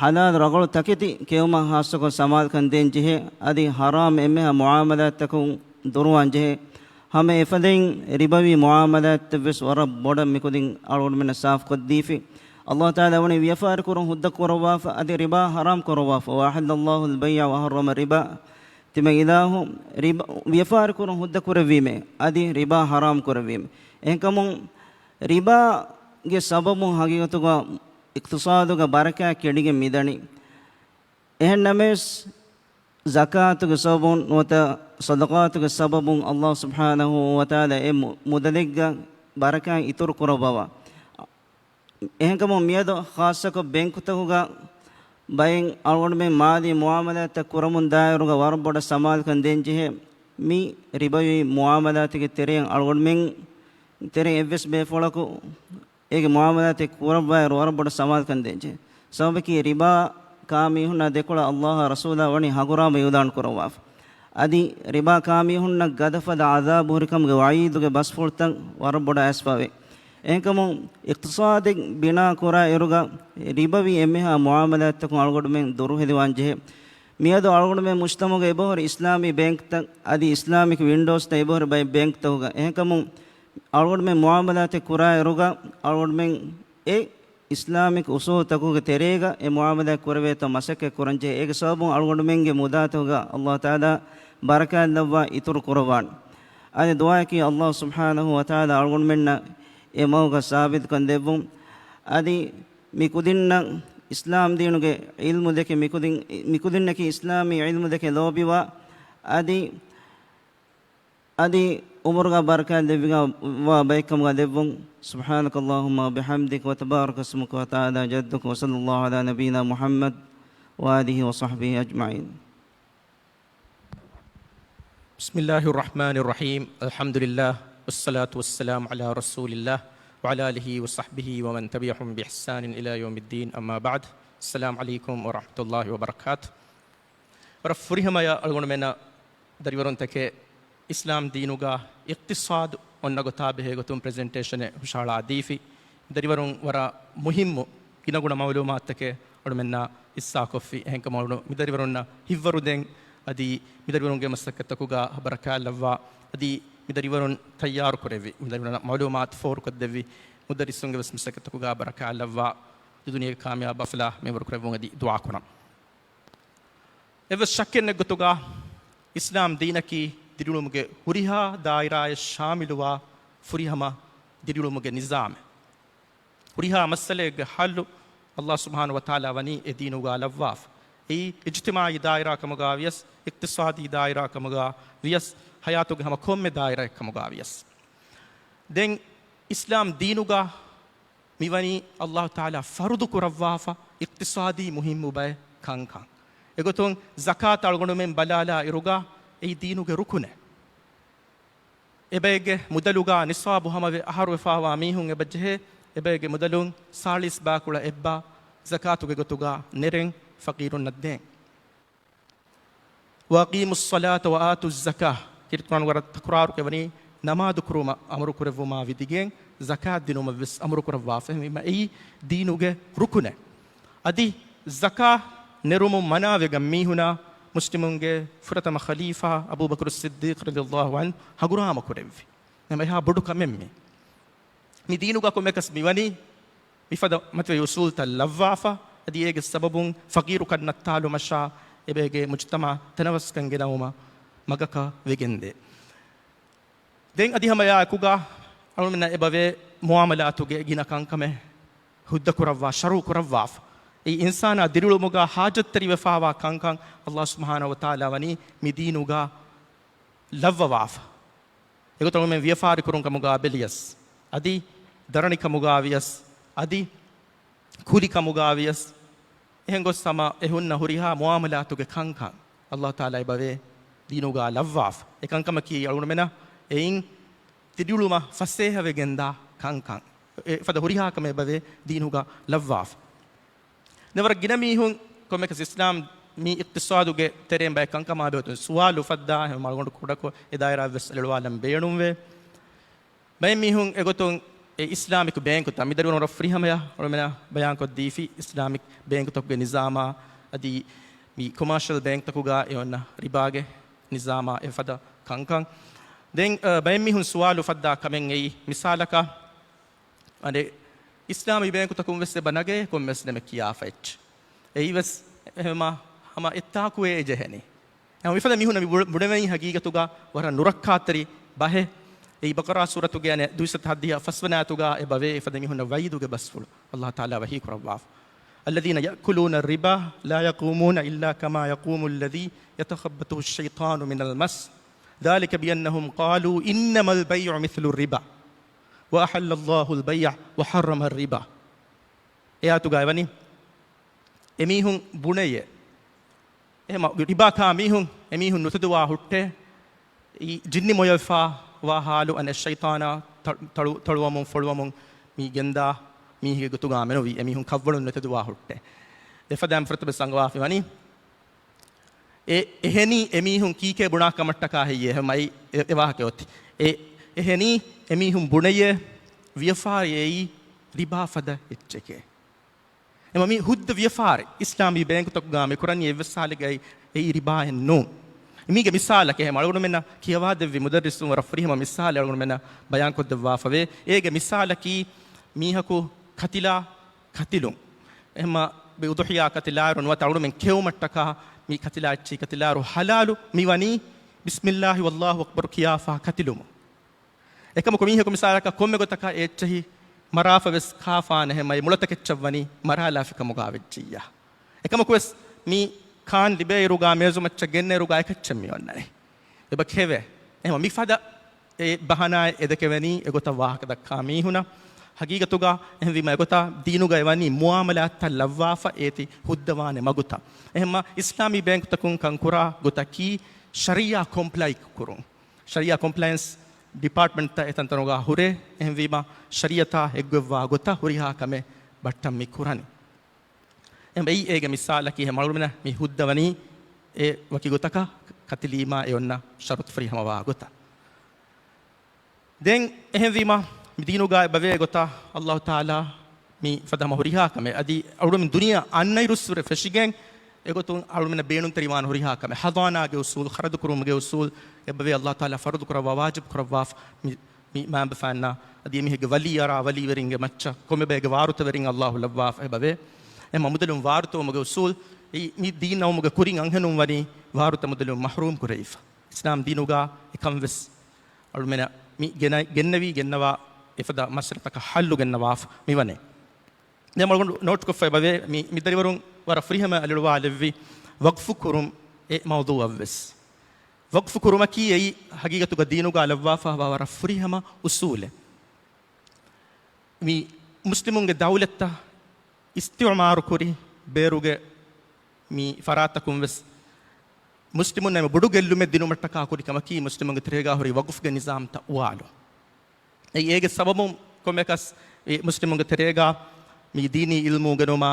ޙަލާލު ރަގަޅު ތަކެތި ކެއުމަށް ޚާއްޞަކޮށް ސަމާލުކަން ދޭން ޖެހޭ. އަދި ޙަރާމް އެންމެހާ މުޢާމަލާތްތަކުން ދުރުވާން ޖެހޭ. ހަމަ އެފަދައިން ރިބަވީ މުޢާމަލާތްތައްވެސް ވަރަށް ބޮޑަށް މިކުދިން އަޅުގަނޑުމެންނަށް ސާފުކޮށްދީފި. އައްލާހު ތަޢާލާ ވަނީ ވިޔަފާރިކުރުން ހުއްދަ ކުރައްވާފަ، އަދި ރިބާ ޙަރާމް ކުރައްވާފަ. وأحل الله البيع وحرم الربا. ތިމަން އިލާހު ރިބަ، ވިޔަފާރިކުރުން ހުއްދަ ކުރެއްވީމޭ، އަދި ރިބާ ޙަރާމް ކުރެއްވީމޭ. އެހެންކަމުން ރިބާގެ ސަބަބުން ހަގީގަތުގަ އިޤްތިޞާދުގަ ބަރަކާތް ކެނޑިގެން މިދަނީ. އެހެންނަމަވެސް، ޒަކާތުގެ ސަބަބުން ނުވަތަ ޞަދަޤާތުގެ ސަބަބުން އައްލާހު ސުބްޙާނަހޫ ވަތަޢާލާ އެ މު-، މުދަލެއްގަ ބަރަކާތް އިތުރު ކުރައްވަވާ. އެހެންކަމުން މިއަދު ޚާއްޞަކޮށް ބޭންކުތަކުގަ ބައެއް އަޅުގަނޑުމެން މާލީ މުޢާމަލާތްތައް ކުރަމުން ދާއިރުގަ ވަރަށް ބޮޑަށް ސަމާލުކަން ދޭންޖެހޭ. މި ރިބަވީ މުޢާމަލާތެއްގެ ތެރެއިން އަޅުގަނޑުމެން ތެރެއިން އެއްވެސް ބޭފުޅަކު އޭގެ މުޢާމަލާތެއް ކުރައްވާއިރު ވަރަށް ބޮޑަށް ސަމާލުކަން ދޭންޖެހޭ. ސަބަބަކީ ރިބާ ކާ މީހުންނާ ދެކޮޅަށް އައްލާހާ ރަސޫލާ ވަނީ ހަނގުރާމަ އިޢުލާން ކުރައްވާފަ. އަދި ރިބާ ކާ މީހުންނަށް ގަދަފަދަ ޢަޛާބު ހުރިކަމުގެ ވަޢީދުގެ ބަސްފުޅުތައް ވަރަށް ބޮޑަށް އައިސްފަވޭ. އެހެންކަމުން އިޤްތިޞާދެއް ބިނާ ކުރާ އިރުގަ ރިބަވީ އެންމެހާ މުޢާމަލާތްތަކުން އަޅުގަނޑުމެން ދުރުހެލިވާން ޖެހޭ. މިއަދު އަޅުގަނޑުމެން މުޖްތަމަޢުގަ އެބަހުރި އިސްލާމީ ބޭންކްތައް އަދި އިސްލާމިކް ވިންޑޯސްތައް އެބަހުރި ބައެއް ބޭންކްތަކުގަ. އެހެންކަމުން އަޅުގަނޑުމެން މުޢާމަލާތެއް ކުރާ އިރުގަ އަޅުގަނޑުމެން އެ އިސްލާމިކް އުޞޫލުތަކުގެ ތެރޭގަ އެ މުޢާމަލާތް ކުރެވޭތޯ މަސައްކަތް ކުރަންޖެހޭ. އޭގެ ސަބަބުން އަޅުގަނޑުމެންގެ މުދާތަކުގަ އައްލާހު ތަޢާލާ ބަރަކާތް ލައްވާ އިތުރު ކުރައްވާނެ. އަދި ދުޢާއަކީ އައްލާހު ސުބްޙާނަހޫ ވަތަޢާލާ އަޅުގަނޑުމެންނަށް އެ މަގުގަ ސާބިތުކަން ދެއްވުން. އަދި މި ކުދިންނަށް އިސްލާމް ދީނުގެ ޢިލްމު ދެކެ މިކުދިން، މި ކުދިންނަކީ އިސްލާމީ ޢިލްމު ދެކެ ލޯބިވާ، އަދި އަދި އުމުރުގަ ބަރަކާތް ލެއްވިގަ ވާ ބައެއްކަމުގަ ލެއްވުން. سبحانك اللهم وبحمدك وتبارك اسمك وتعالى جدك وصلى الله على نبينا محمد وآله وصحبه أجمعين. بسم الله الرحمن الرحيم. الحمد لله والصلاة والسلام على رسول الله وعلى آله وصحبه ومن تبعهم بإحسان إلى يوم الدين. أما بعد. السلام عليكم ورحمة الله وبركاته. ވަރަށް ފުރިހަމަޔަށް އަޅުގަނޑުމެންނަށް ދަރިވަރުންތަކެއް އިސްލާމް ދީނުގަ އިޤްތިޞާދު އޮންނަ ގޮތާ ބެހޭ ގޮތުން ޕްރެޒެންޓޭޝަނެއް ހުށަހަޅާ ދީފި. ދަރިވަރުން ވަރަށް މުހިއްމު ގިނަގުނަ މަޢުލޫމާތުތަކެއް އަޅުމެންނަށް ހިއްސާކޮށްފި. އެހެންކަމުން މި ދަރިވަރުންނަށް ހިތްވަރުދޭން އަދި މި ދަރިވަރުންގެ މަސައްކަތްތަކުގަ ބަރަކާތް ލައްވާ، އަދި މި ދަރިވަރުން ތައްޔާރު ކުރެއްވި، މި ދަރިވަރުންނަށް މަޢުލޫމާތު ފޯރުކޮށްދެއްވި މުދައްރިސުންގެ ވެސް މަސައްކަތްތަކުގަ ބަރަކާތް ލައްވާ، ދުނިޔޭގެ ކާމިޔާބު ބަފަލާ މިންވަރު ކުރެއްވުން އަދި ދުޢާ ކުރަން. އެއްވެސް ޝައްކެއް ނެތް ގޮތުގަ އިސްލާމް ދީނަކީ ދިރިއުޅުމުގެ ހުރިހާ ދާއިރާއެއް ޝާމިލުވާ ފުރިހަމަ ދިރިއުޅުމުގެ ނިޒާމެއް. ހުރިހާ މައްސަލައެއްގެ ޙައްލު އައްލާހު ސުބްޙާނަހޫ ވަތަޢާލާ ވަނީ އެ ދީނުގަ ލައްވާފަ. އެއީ އިޖްތިމާޢީ ދާއިރާ ކަމުގަ ވިޔަސް، އިޤްތިޞާދީ ދާއިރާ ކަމުގަ ވިޔަސް، ޙަޔާތުގެ ހަމަ ކޮންމެ ދާއިރާއެއް ކަމުގަ ވިޔަސް. ދެން އިސްލާމް ދީނުގަ މިވަނީ އައްލާހު ތަޢާލާ ފަރުޟު ކުރައްވާފަ އިޤްތިޞާދީ މުހިއްމު ބައެއް ކަންކަން. އެގޮތުން ޒަކާތް އަޅުގަނޑުމެން ބަލާލާ އިރުގަ އެއީ ދީނުގެ ރުކުނެއް. އެބައެއްގެ މުދަލުގަ ނިޞާބު ހަމަވެ އަހަރުވެފާވާ މީހުން އެބަޖެހޭ، އެބައެއްގެ މުދަލުން ސާޅީސް ބާކުޅަ އެއްބާ ޒަކާތުގެ ގޮތުގަ ނެރެން ފަޤީރުންނަށް ދޭން. وأقيموا الصلاة وآتوا الزكاة. ކީރިތި ޤުރްއާނުގަ ވަރަށް ތަކުރާރު ކުރެވެނީ ނަމާދު ކުރުމަށް އަމުރު ކުރެއްވުމާ ވިދިގެން ޒަކާތް ދިނުމަށް ވެސް އަމުރު ކުރައްވާފަ. އެހެންވީމަ އެއީ ދީނުގެ ރުކުނެއް. އަދި ޒަކާތް ނެރުމުން މަނާވެގަން މީހުނާ މުސްލިމުންގެ ފުރަތަމަ ޚަލީފާ އަބޫބަކުރު ޞިއްދީޤް ރަޟިޔަﷲ ޢަންހު ހަނގުރާމަ ކުރެއްވި. އެހެންވީމަ އެހާ ބޮޑު ކަމެއް މީ. މި ދީނުގަ ކޮންމެއަކަސް މިވަނީ މިފަދަ މަތިވެރި އުޞޫލުތައް ލައްވާފަ، އަދި އޭގެ ސަބަބުން ފަޤީރުކަން ނައްތާލުމަށާ އެބައިގެ މުޖްތަމަޢަށް ތަނަވަސްކަން ގެނައުމަށް މަގަކަށް ވެގެންދޭ. ދެން އަދި ހަމަ އެއާއެކުގަ އަޅުގަނޑުމެންނަށް އެބަވޭ މުޢާމަލާތުގެ ގިނަ ކަންކަމެއް ހުއްދަ ކުރައްވާ، ޝަރުޢު ކުރައްވާފަ. އެއީ އިންސާނާ ދިރިއުޅުމުގަ ޙާޖަތްތެރިވެފާވާ ކަންކަން އައްލާހު ސުބްޙާނަހޫ ވަތަޢާލާ ވަނީ މި ދީނުގަ ލައްވަވާފަ. އެގޮތަށް އަޅުމެން ވިޔަފާރި ކުރުން ކަމުގަ ބެލިޔަސް، އަދި ދަރަނި ކަމުގަ ވިޔަސް، އަދި ކުލި ކަމުގަ ވިޔަސް، އެހެން ގޮސް ހަމަ އެ ހުންނަ ހުރިހާ މުޢާމަލާތުގެ ކަންކަން އައްލާހު ތަޢާލާ އެބަވޭ ދީނުގަ ލައްވާފަ. އެ ކަންކަމަކީ އަޅުގަނޑުމެންނަށް އެއިން ދިރިއުޅުމަށް ފަސޭހަވެގެންދާ ކަންކަން. އެފަދަ ހުރިހާ ކަމެއް އެބަވޭ ދީނުގަ ލައްވާފަ. ދެން ވަރަށް ގިނަ މީހުން ކޮންމެއަކަސް އިސްލާމް މި އިޤްތިޞާދުގެ ތެރެއިން ބައެއް ކަންކަމާ ބެހޭގޮތުން ސުވާލު އުފައްދާ، އެހެން އަޅުގަނޑު ކުޑަކޮށް އެ ދާއިރާއަށް ވެސް އަލިއަޅުވާލަން ބޭނުންވޭ. ބައެއް މީހުން އެގޮތުން އެ އިސްލާމިކް ބޭންކުތައް، މި ދަރިވަރުން ވަރަށް ފުރިހަމަޔަށް އަޅުމެނަށް ބަޔާންކޮށްދީފި، އިސްލާމިކް ބޭންކުތަކުގެ ނިޒާމާ އަދި މި ކޮމާޝަލް ބޭންކުތަކުގަ އެ އޮންނަ ރިބާގެ ނިޒާމާ އެފަދަ ކަންކަން. ދެން، އަ، ބައެއް މީހުން ސުވާލު އުފައްދާ ކަމެއް އެއީ، މިސާލަކަށް، އަނެއް އިސްލާމީ ބޭންކުތަކުން ވެސް އެބަ ނަގޭ ކޮންމެސް ނަމެއް ކިޔާފަ އެއްޗެއް. އެއީ ވެސް ހަމަ، ހަމަ އެއްތާކުއޭ އެ ޖެހެނީ. އެހެން މިފަދަ މީހުންނަށް މި ބު-، ބުނެވެނީ ހަގީގަތުގަ ވަރަށް ނުރައްކާތެރި ބަހެއް. އެއީ ބަޤަރާ ސޫރަތުގެ އަނެއް ދުއިސައްތަ ހައްދިހަ ފަސްވަނަ އާޔަތުގަ އެބަވޭ އެފަދަ މީހުންނަށް ވަޢީދުގެ ބަސްފުޅު. އައްލާހު ތަޢާލާ ވަޙީ ކުރައްވާފަ. الذين يأكلون الربا لا يقومون إلا كما يقوم الذي يتخبطه الشيطان من المس ذلك بأنهم قالوا إنما البيع مثل الربا وأحل الله البيع وحرم الربا. އެ އާޔަތުގައި ވަނީ އެމީހުން ބުނެޔޭ. އެހެމަ ރިބާ ކާ މީހުން، އެމީހުން ނުތެދުވާ ހުއްޓޭ، އީ ޖިންނި މޮޔަވެފާ ވާ ހާލު އަނެއް ޝައިޠާނާ ތަ-، ތަޅު-، ތަޅުވަމުން ފޮޅުވަމުން މި ގެންދާ މީހެއްގެ ގޮތުގަ މެނުވީ އެމީހުން ކަށްވަޅުން ނުތެދުވާ ހުއްޓޭ. އެފަދަ އަނބުރަތަ ވެސް އަންގަވާފި ވަނީ. އެ، އެހެނީ އެމީހުން ކީކޭ ބުނާ ކަމަށްޓަކާ ހެއްޔޭ؟ އެހެމައި އެ، އެ ވާހަކަ އޮތީ. އެ، އެހެނީ އެމީހުން ބުނެޔޭ ވިޔަފާރި އެއީ ރިބާ ފަދަ އެއްޗެކޭ. އެމަ މީ ހުއްދަ ވިޔަފާރި އިސްލާމީ ބޭންކުތަކުގަ މި ކުރަނީ އެއްވެސް ހާލެއްގައި އެއީ ރިބާއެއް ނޫން. މީގެ މިސާލަކަށް އެހެމަ އަޅުގަނޑުމެންނަށް ކިޔަވާދެއްވި މުދައްރިސުން ވަރަށް ފުރިހަމަ މިސާލެއް އަޅުގަނޑުމެންނަށް ބަޔާންކޮށްދެއްވާފަވޭ. އޭގެ މިސާލަކީ މީހަކު ކަތިލާ ކަތިލުން. އެހެމަ މި އުޟުޙިޔާ ކަތިލާއިރު ނުވަތަ އަޅުމެން ކެއުމަށްޓަކާ މި ކަތިލާ އެއްޗިހި ކަތިލާއިރު ހަލާލު މިވަނީ ބިސްމިއްލާހި ވައްލާހު އަކްބަރު ކިޔާފާ ކަތިލުމުން. އެކަމަކު މީހަކު މިސާލަކަށް ކޮންމެ ގޮތަކަށް އެ އެއްޗެހި މަރާފަ ވެސް ކާފާނެ ހެމައި މުޅަތަކެއްޗަށް ވަނީ މަރާލާފި ކަމުގާ ވެއްޖިއްޔާ. އެކަމަކު ވެސް މި ކާން ލިބޭއިރުގާ މޭޒުމައްޗަށް ގެންނައިރުގާ އެކައްޗެއް މި އޮންނަނީ. އެބަ ކެވޭ. އެހެމަ މި ފަދަ އެ ބަހަނާއެއް އެދެކެވެނީ އެގޮތަށް ވާހަކަ ދައްކާ މީހުނަށް. ހަގީގަތުގަ އެހެންވީމަ އެގޮތަށް ދީނުގައި ވަނީ މުއާމަލާތްތައް ލައްވާފަ އޭތި ހުއްދަވާނެ މަގުތައް. އެހެންމަ އިސްލާމީ ބޭންކުތަކުން ކަންކުރާ ގޮތަކީ ޝަރީޢާ ކޮމްޕްލައި ކުރުން. ޝަރީޢާ ކޮމްޕްލަޔަންސް ޑިޕާޓްމަންޓްތައް އެތަންތަނުގަ ހުރޭ. އެހެންވީމަ ޝަރީޢަތާ އެއްގޮތްވާ ގޮތަށް ހުރިހާ ކަމެއް ބައްޓަން މި ކުރަނީ. އެހެން އެއީ އޭގެ މިސާލަކީ އެހެން އަޅުގަނޑުމެންނަށް މި ހުއްދަވަނީ އެ ވަކި ގޮތަކަށް ކަތިލީމާ އެ އޮންނަ ޝަރުތު ފުރިހަމަވާ ގޮތަށް. ދެން އެހެންވީމަ މި ދީނުގައި އެބަވޭ ގޮތަށް އައްލާހު ތަޢާލާ މި ފަދަ ހަމަ ހުރިހާ ކަމެއް އަދި އަޅުގަނޑުމެން ދުނިޔެއަށް އަންނައިރުއްސުރެ ފެށިގެން އެގޮތުން އަޅުގަނޑުމެންނަށް ބޭނުންތެރިވާން ހުރިހާ ކަމެއް ހަޟާނާގެ އުސޫލު، ޚަރަދުކުރުމުގެ އުސޫލު އެބަވޭ އައްލާހު ތަޢާލާ ފަރުޟު ކުރައްވާ ވާޖިބު ކުރައްވާފަ މި މި މައިންބަފައިންނާ އަދި އެމީހެއްގެ ވަލީ އަރާ ވަލީވެރިންގެ މައްޗަށް ކޮންމެބައެއްގެ ވާރުތަވެރިން އައްލާހު ލައްވާފަ އެބަވޭ. އެ މަ މުދަލުން ވާރުތަވުމުގެ އުސޫލް އެއީ މި ދީން އައުމުގެ ކުރިން އަންހެނުން ވަނީ ވާރުތަ މުދަލުން މަޙްރޫމް ކުރެވިފަ. އިސްލާމް ދީނުގަ އެކަން ވެސް އަޅުމެނަށް މި ގެނަ-، ގެންނެވި ގެންނަވާ އެފަދަ މައްސަލަތަކަށް ޙައްލު ގެންނަވާފަ މިވަނީ. ދެން އަޅުގަނޑު ނޯޓްކޮށްފަ އެބަވޭ މި، މި ދަރިވަރުން ވަރަށް ފުރިހަމަ އަލިއުޅުވާލެއްވި ވަޤްފު ކުރުން އެ މައުޟޫޢަށްވެސް. ވަޤްފު ކުރުމަކީ އެއީ ހަގީގަތުގަ ދީނުގަ ލައްވާފަވާ ވަރަށް ފުރިހަމަ އުސޫލެއް. މި މުސްލިމުންގެ ދައުލަތްތައް އިސްތިޢުމާރު ކުރި ބޭރުގެ މި ފަރާތްތަކުން ވެސް މުސްލިމުންނަށް އެންމެ ބޮޑު ގެއްލުމެއް ދިނުމަށްޓަކާ ކުރި ކަމަކީ މުސްލިމުންގެ ތެރޭގާ ހުރި ވަޤުފްގެ ނިޒާމްތައް އުވާލުން. އެއީ އޭގެ ސަބަބުން ކޮންމެއަކަސް އެ މުސްލިމުންގެ ތެރޭގާ މި ދީނީ އިލްމު އުނގެނުމާ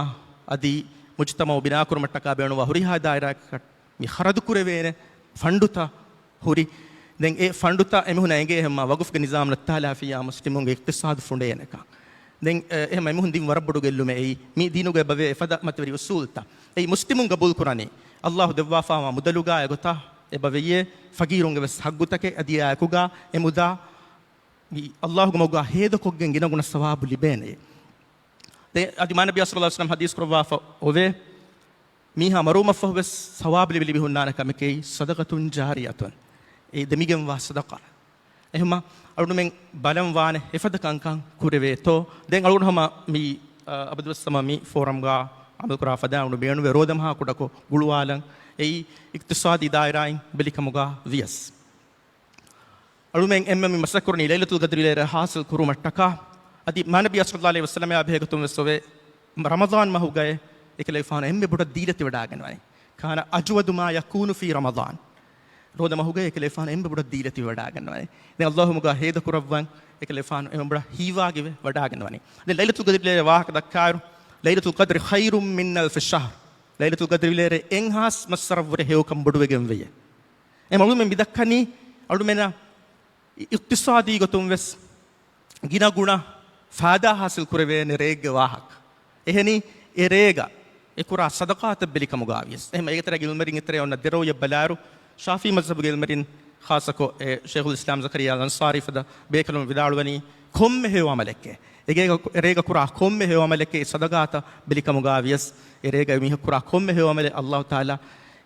އަދި މުޖްތަމަޢު ބިނާކުރުމަށްޓަކާ ބޭނުންވާ ހުރިހާ ދާއިރާއަކަށް މި ޚަރަދުކުރެވޭނެ ފަންޑުތައް ހުރި. ދެން އެ ފަންޑުތައް އެމީހުންނަށް އެނގޭ ހަމަ ވަގުފްގެ ނިޒާމް ނައްތާލާފިއްޔާ މުސްލިމުންގެ އިޤްތިޞާދު ފުނޑޭނެކަން. ދެން އެ، އެހެމަ އެމީހުން ދިން ވަރަށް ބޮޑު ގެއްލުމެއް އެއީ މި ދީނުގައި އެބަވޭ އެފަދަ މަތިވެރި އުސޫލްތައް. އެއީ މުސްލިމުން ގަބޫލުކުރަނީ އައްލާހު ދެއްވާފާވާ މުދަލުގާ އެގޮތަށް އެބަވެޔޭ ފަގީރުންގެ ވެސް ޙައްގުތަކެއް އަދި އެއާއެކުގާ އެ މުދާ މި އައްލާހުގެ މަގުގާ ހޭދަކޮށްގެން ގިނަގުނަ ސަވާބު ލިބޭނެ. ދެ-، އަދި މާނަބީ ޞައްލައްލާހު ޢަލައިހި ވަސައްލަމް ޙަދީޘް ކުރައްވާފަ އޮވޭ، މީހާ މަރުވުމަށްފަހު ވެސް ސަވާބު ލިބި ލިބި ހުންނާނެ ކަމެކޭ ޞަދަޤަތުން ޖާރިޔަތުން، އެ ދެމިގެންވާ ޞަދަޤާ. އެހެމަ އަޅުމެން ބަލަން ވާނެ އެފަދަ ކަންކަން ކުރެވޭތޯ. ދެން އަޅުގަނޑު ހަމަ މި، އަ، އަބަދުވެސް ހަމަ މި ފޯރަމްގާ އަމަލުކުރާ ފަދަ އަޅު ބޭނުވޭ ރޯދަމަހާ ކުޑަކޮށް ގުޅުވާލަން. އެއީ އިޤްތިޞާދީ ދާއިރާއިން ބެލިކަމުގާ ވިޔަސް. އަޅުމެން އެންމެ މި މަސައްކަތް ކުރަނީ ލައިލަތުލް ޤަދްރި ލޭރަ ޙާޞިލް ކުރުމަށްޓަކާ. އަދި މާނަބީ ޞައްލައްލާހު ޢަލައިހި ވަސައްލަމަށް ބެހޭގޮތުން ވެސް އޮވޭ، ރަމަޟާން މަހުގައި އެކަލޭގެފާނު އެންމެ ބޮޑަށް ދީލަތިވެވަޑައިގަންނަވަނީ. كان أجود ما يكون في رمضان. ރޯދަ މަހުގައި އެކަލޭގެފާނު އެންމެ ބޮޑަށް ދީލަތިވެވަޑައިގަންނަވަނީ. ދެން އައްލާހު މަގާ ހޭދަކުރައްވަން އެކަލޭގެފާނު އެންމެ ބޮޑަށް ހީވާގިވެވަޑައިގަންނަވަނީ. ދެން ލައިލަތުލް ޤަދްރި ލޭރަ ވާހަކަ ދައްކާއިރު، ليلة القدر خير من ألف شهر. ލައިލަތުލް ޤަދްރި ލޭރަ އެއްހާސް މައްސަރަށްވުރެ ހެޔޮކަން ބޮޑުވެގެން ވެޔޭ. އެ އަޅުމެން މި ދައްކަނީ އަޅުމެންނަށް އިޤްތިޞާދީ ގޮތުން ވެސް ގިނަ ގުނަ ފާދާ ހާސިލް ކުރެވޭނެ ރެއެއްގެ ވާހަކަ. އެހެނީ، އެ ރޭގަ އެ ކުރާ ސަދަޤާތަށް ބެލި ކަމުގާ ވިޔަސް. އެހެން އޭގެ ތެރޭގަ ޢިލްމުވެރިންގެ ތެރޭ އޮންނަ ދެރައުޔަށް ބަލާއިރު، ޝާފިޢީ މަޒްހަބުގެ ޢިލްމުވެރިން، ޚާއްޞަކޮށް އެ ޝޭޚުލް އިސްލާމް ޒަކަރިއްޔާ އަލްއަންޞާރީ ފަދަ ބޭކަލުން ވިދާޅުވަނީ، ކޮންމެ ހެޔޮ ޢަމަލެއްގެ، އެގޭގަ، އެ ރޭގަ ކުރާ ކޮންމެ ހެޔޮ ޢަމަލެއްގެ ސަދަޤާތަށް ބެލި ކަމުގާ ވިޔަސް، އެ ރޭގަ މީހަކު ކުރާ ކޮންމެ ހެޔޮ ޢަމަލެއް ﷲ ތަޢާލާ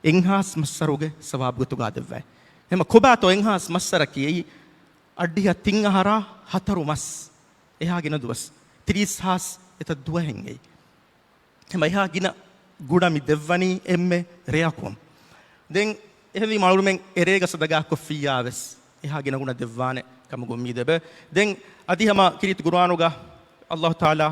އެއްހާސް މައްސަރުގެ ސަވާބު ގޮތުގާ ދެއްވައި. އެހެމަ ކޮބާތޯ އެއްހާސް މައްސަރަކީ؟ އެއީ އަށްޑިހަ ތިން އަހަރާ ހަތަރު މަސް، އެހާ ގިނަ ދުވަސް، ތިރީސް ހާސް އެތައް ދުވަހެއްގައި. އެހެމަ އެހާ ގިނަ ގުނަ މި ދެއްވަނީ އެންމެ ރެއަކުން. ދެން އެހެންވީމަ އަޅުމެން އެރޭގަ ސަދަގާ ކޮށްފިއްޔާ ވެސް އެހާ ގިނަ ގުނަ ދެއްވާނެ ކަމުގެ އުއްމީދެއް އެބަ. ދެން އަދި ހަމަ ކީރިތި ޤުރުއާނުގަ ﷲ ތަޢާލާ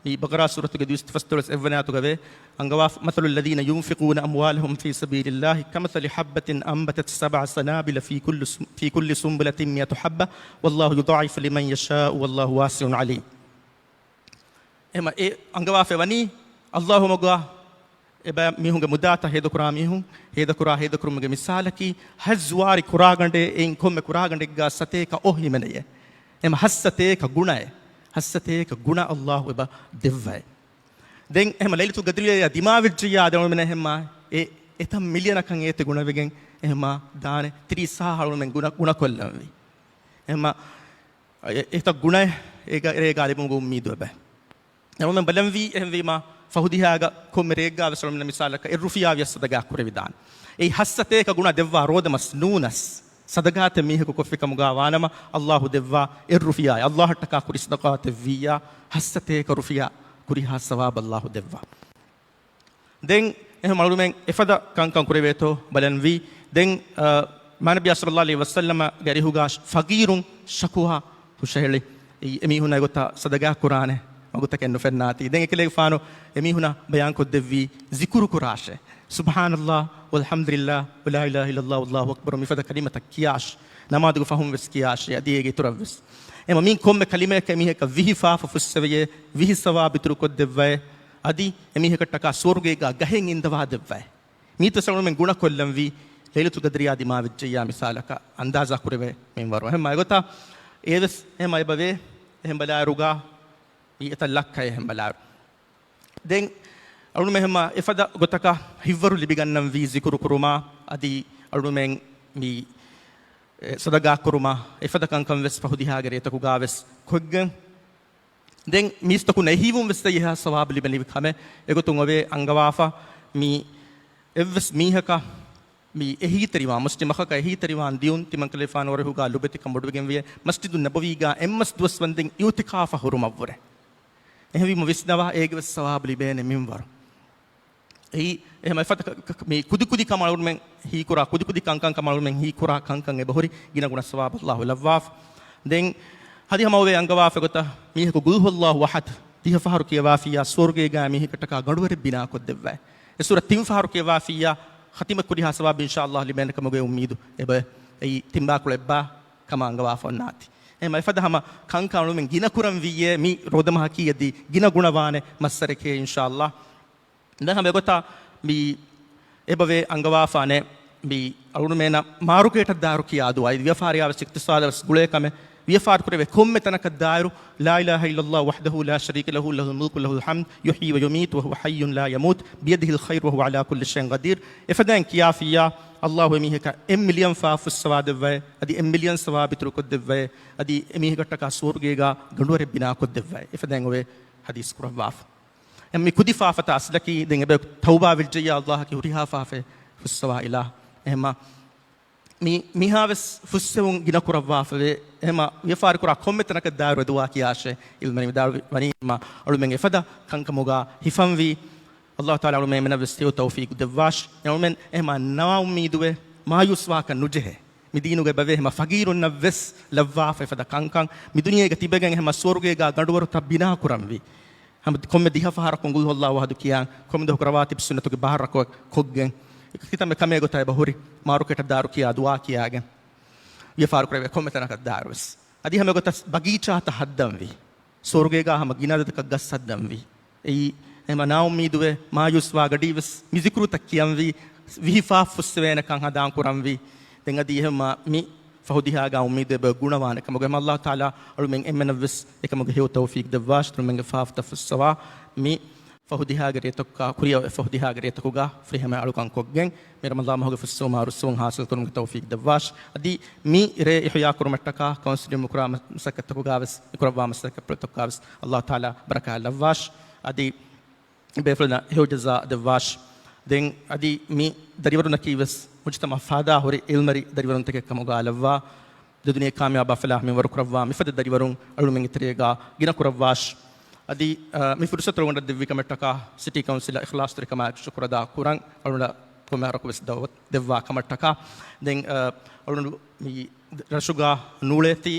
މި ބަޤަރާ ސޫރަތުގެ ދުވިސައްތަ ފަސްދޮޅަސް އެއްވަނަ އާޔަތުގަ ވޭ އަންގަވާފަ، مَثَلُ الَّذِينَ يُنْفِقُونَ أَمْوَالَهُمْ فِي سَبِيلِ اللَّهِ كَمَثَلِ حَبَّةٍ أَنْبَتَتْ سَبْعَ سَنَابِلَ فِي كُلِّ سُنْ-، فِي كُلِّ سُنْبُلَةٍ مِائَةُ حَبَّةٍ وَاللَّهُ يُضَاعِفُ لِمَنْ يَشَاءُ وَاللَّهُ وَاسِعٌ عَلِيمٌ. އެހެމަ އެ އަންގަވާފަ ވަނީ ﷲ މަގުގަ އެބަ މީހުންގެ މުދާތައް ހޭދަކުރާ މީހުން ހޭދަކުރާ ހޭދަކުރުމުގެ މިސާލަކީ، ހަތް ޒުވާރި ކުރާގަނޑޭ، އެއިން ކޮންމެ ކުރާގަނޑެއްގަ ސަތޭކަ އޮށް ހިމެނެޔޭ. އެހެމަ ހަތް ސަތޭކަ ގުނައެއް، ހަތް ސަތޭކަ ގުނަ ﷲ އެބަ ދެއްވައޭ. ދެން އެހެމަ ލައިލަތުލް ޤަދްރިއާ ދިމާވެއްޖެއްޔާ އަޅުމެން އެހެމަ އެ އެތައް މިލިޔަނަކަށް އޭތި ގުނަވެގެން އެހެމަ ދާނެ ތިރީސް ހާސް އަޅުމެން ގުނަ، ގުނަކޮށްލަންވީ. އެހެމަ އެ، އެތައް ގުނައެއް އޭގަ، އޭގަ ލިބުމުގެ އުއްމީދު އެބަ. އަޅުމެން ބަލަންވީ އެހެންވީމަ، ފަހު ދިހައިގަ ކޮންމެ ރެއެއްގަ ވެސް އަޅުމެންނަށް މިސާލަކަށް އެއް ރުފިޔާ ވިޔަސް ސަދަގާ ކުރެވިދާނެ. އެއީ ހަތް ސަތޭކަ ގުނަ ދެއްވާ ރޯދަމަސް ނޫނަސް، ސަދަގާތެއް މީހަކު ކޮށްފި ކަމުގަ ވާނަމަ، ﷲ ދެއްވާ އެއް ރުފިޔާ، ﷲ އަށްޓަކާ ކުރި ސަދަގާތެއް ވިއްޔާ، ހަތް ސަތޭކަ ރުފިޔާ ކުރިހާ ސަވާބު ﷲ ދެއްވާ. ދެން އެހެން އަޅުމެން އެފަދަ ކަންކަން ކުރެވޭތޯ ބަލަންވީ. ދެން، އަ، މާނަބިޔާ ޞައްލައްލާހު ޢަލައިހި ވަސައްލަމަގެ އަރިހުގާ ފަގީރުން ޝަކުވާ ހުށަހެޅި. އެ، އެމީހުންނަށް އެގޮތަށް ސަދަގާ ކުރާނެ ވަގުތަކެއް ނުފެންނާތީ. ދެން އެކަލޭގެފާނު އެމީހުނަށް ބަޔާންކޮށްދެއްވީ، ޒިކުރު ކުރާށޭ. سبحان الله والحمد لله ولا إله إلا الله والله أكبر، މިފަދަ ކަލިމަތައް ކިޔާށޭ. ނަމާދުގެ ފަހުން ވެސް ކިޔާށޭ. އަދި އޭގެ އިތުރަށް ވެސް. އެމަ މި ކޮންމެ ކަލިމަޔަކަށް އެމީހަކަށް ވިހި ފާފަ ފުއްސެވެޔޭ، ވިހި ސަވާބު އިތުރުކޮށްދެއްވައޭ. އަދި އެމީހަކަށްޓަކާ ސުވަރުގޭގާ ގަހެއް އިންދަވާ ދެއްވައޭ. މީތައް އަޅުމެން ގުނަކޮށްލަންވީ، ލައިލަތުލް ޤަދްރިއާ ދިމާވެއްޖެއްޔާ މިސާލަކަށް އަންދާޒާ ކުރެވޭ މިންވަރު. އެހެން އެގޮތަށް އޭވެސް އެހެން އެބަވޭ، އެހެން ބަލާއިރުގާ މީ އެތައް ލައްކައެއް އެހެން ބަލާއިރު. ދެން އަޅުމެން އެހެން އެފަދަ ގޮތަކަށް ހިތްވަރު ލިބިގަންނަންވީ ޒިކުރު ކުރުމާ، އަދި އަޅުމެން މި، އެ، ސަދަގާ ކުރުމާ، އެފަދަ ކަންކަން ވެސް ފަހު ދިހައިގެ ރޭތަކުގާ ވެސް ކޮށްގެން. ދެން މީސްތަކުން އެހީވުން ވެސް އެހާ ސަވާބު ލިބެނިވި ކަމެއް. އެގޮތުން އޮވޭ އަންގަވާފަ މި އެއްވެސް މީހަކަށް މި އެހީތެރިވާން، މުސްލިމް އަޚަކަށް އެހީތެރިވާން ދިޔުން، ތިމަންކަލޭފާނު އަރިހުގާ ލޮބުވެތިކަން ބޮޑުވެގެންވިޔޭ، މަސްޖިދުން ނަބަވީގާ އެއްމަސް ދުވަސް ވަންދެން އިޢުތިކާފަށް ހުރުމަށްވުރެ. އެހެންވީމަ ވިސްނަވާ، އޭގެ ވެސް ސަވާބު ލިބޭނެ މިންވަރު. އެއީ، އެހެމަ އެފަދަ ކަ-، ކަ-، މި ކުދިކުދި ކަމަށް އަޅުމެން ހީކުރާ، ކުދިކުދި ކަންކަން ކަމަށް އަޅުމެން ހީކުރާ ކަންކަން އެބަހުރި ގިނަ ގުނަ ސަވާބު ﷲ ލައްވާފަ. ދެން ހަދި ހަމަ އޮވޭ އަންގަވާފަ ގޮތަށް މީހަކު ޤުލް ހުވައްލާހު އަޙަދު ދިހަ ފަހަރު ކިޔަވާފިއްޔާ ސުވަރުގޭގާ މީހަކަށްޓަކާ ގަނޑުވަރެއް ބިނާކޮށްދެއްވައި. އެ ސޫރަ ތިން ފަހަރު ކިޔަވާފިއްޔާ ޚަތިމަ ކުރިހާ ސަވާބު އިންޝާﷲ ލިބޭނެ ކަމުގެ އުއްމީދު އެބަ، އެއީ ތިން ބާކުޅަ އެއްބާ ކަމަށް އަންގަވާފަ އޮންނާތީ. އެހެމަ އެފަދަ ހަމަ ކަންކަން އަޅުމެން ގިނަ ކުރަން ވިއްޔޭ، މި ރޯދަމަހަކީ އަދި ގިނަ ގުނަވާނެ މައްސަރެކޭ އިންޝާﷲ. ދެން ހަމަ އެގޮތަށް މި އެބަވޭ އަންގަވާފާނެ، މި އަޅުމެންނަށް މާރުކޭޓަށް ދާއިރު ކިޔާ ދުޢާ، އިދި ވިޔަފާރިއާ ވެސް އިޤްތިޞާދަށް ވެސް ގުޅޭ ކަމެއް. ވިޔަފާރި ކުރެވޭ ކޮންމެ ތަނަކަށް ދާއިރު، لا إله إلا الله وحده لا شريك له له الملك وله الحمد يحيي ويميت وهو حي لا يموت بيده الخير وهو على كل شيء قدير. އެފަދައިން ކިޔާފިއްޔާ، ﷲ އެމީހަކަށް އެއް މިލިޔަން ފާފަ ފުއްސަވާ ދެއްވައޭ، އަދި އެއް މިލިޔަން ސަވާބު އިތުރުކޮށްދެއްވައޭ، އަދި އެމީހަކަށްޓަކާ ސުވަރުގޭގާ ގަނޑުވަރެއް ބިނާކޮށްދެއްވައޭ. އެފަދައިން އޮވޭ ޙަދީޘް ކުރައްވާފަ. އެ މި ކުދި ފާފަތައް އަސްލަކީ، ދެން އެބަ ތައުބާ ވެއްޖެއްޔާ ﷲ އަކީ ހުރިހާ ފާފައެއް ފުއްސަވާ އިލާހު. އެހެމަ މި، މިހާވެސް ފުއްސެވުން ގިނަ ކުރައްވާފަވޭ. އެހެމަ ވިޔަފާރި ކުރާ ކޮންމެ ތަނަކަށް ދާއިރު ދުޢާ ކިޔާށޭ. ޢިލްމުވެރިން ވިދާޅުވަނީ އަޅުމެން އެފަދަ ކަންކަމުގާ ހިފަންވީ. ﷲ ތަޢާލާ އަޅުމެން އެމެނަށްވެސް ހެޔޮ ތައުފީޤު ދެއްވާށި. އަޅުމެން އެހެމަ ނާއުއްމީދުވެ މާޔޫސްވާކަށް ނުޖެހޭ. މި ދީނުގައި އެބަވޭ ހަމަ ފަގީރުންނަށްވެސް ލައްވާފަ އެފަދަ ކަންކަން. މި ދުނިޔޭގަ ތިބެގެން ހަމަ ސުވަރުގޭގާ ގަނޑުވަރުތައް ބިނާކުރަންވީ. ހަމަ ކޮންމެ ދިހަ ފަހަރަކުން ޤުލް ހުވައްލާހު އަޙަދު ކިޔާން، ކޮންމެ ދުވަހަކު ރަވާތިބު ސުންނަތުގެ ބަހަށް ރަކުޢަތް ކޮށްގެން، އެކި ކަމެއް ކަމޭ ގޮތަށް އެބަ ހުރި، މާރުކޭޓަށް ދާއިރު ކިޔާ ދުޢާ ކިޔާގެން، ވިޔަފާރި ކުރެވޭ ކޮންމެ ތަނަކަށް ދާއިރު ވެސް. އަދި ހަމަ ގޮތަށް ބަގީޗާތައް ހައްދަންވީ. ސުވަރުގޭގާ ހަމަ ގިނަ އަދަދަކަށް ގަސް ހައްދަންވީ. އެއީ، އެހެމަ ނާއުއްމީދުވެ، މާޔޫސްވާ ގަޑީވެސް މި ޒިކުރުތައް ކިޔަންވީ، ވިހި ފާފަ ފުއްސެވޭނެކަން ހަނދާން ކުރަންވީ. ދެން އަދި އެހެމަ މި ފަހުދިހާގަ އުއްމީދު އެބަ ގުނަވާނެ ކަމުގަ ހަމަ އައްލާހު ތަޢާލާ އަޅުމެން އެންމެނަށްވެސް އެކަމުގެ ހެޔޮ ތައުފީޤް ދެއްވާށި. އަޅުމެންގެ ފާފަތައް ފުއްސަވާ މި ފަހުދިހާގެ ރޭތަކުގަ، ކުރިއަށް އޮތް ފަހުދިހާގެ ރޭތަކުގަ ފުރިހަމަ އަޅުކަން ކޮށްގެން މި ރަމަޟާން މަހުގެ ފުއްސެވުމާ ރުއްސެވުން ހާސިލް ކުރުމުގެ ތައުފީޤް ދެއްވާށި. އަދި މި ރޭ އިޙްޔާ ކުރުމަށްޓަކާ ކައުންސިލުން މި ކުރާ މަ-، މަސައްކަތްތަކުގަވެސް، މި ކުރައްވާ މަސައްކަތްޕުޅުތަކުގަވެސް އައްލާހު ތަޢާލާ ބަރަކާތް ލައްވާށި. އަދި ބޭފުޅުންނަށް ހެޔޮ ޖަޒާ ދެއްވާށި. ދެން އަދި މި ދަރިވަރުންނަކީވެސް މުޖުތަމަޢަށް ފާދާ ހުރި އިލްމުވެރި ދަރިވަރުންތަކެއް ކަމުގަ ލައްވާ، ދެދުނިޔެ ކާމިޔާބާ ފަލާހަށް މިންވަރު ކުރައްވާ، މިފަދަ ދަރިވަރުން އަޅުމެންގެ ތެރޭގަ ގިނަ ކުރައްވާށި. އަދި، އަ، މި ފުރުޞަތު ރޮނގަނޑަށް ދެއްވި ކަމަށްޓަކާ ސިޓީ ކައުންސިލަށް އިޚްލާޞްތެރިކަމާއެކު ޝުކުރުއަދާ ކުރަން، އަޅުގަނޑަށް ކޮންމެ ވަރަކުވެސް ދަޢުވަތު ދެއްވާ ކަމަށްޓަކާ. ދެން، އަ، އަޅުގަނޑު މި ރަށުގަ ނޫޅޭތީ،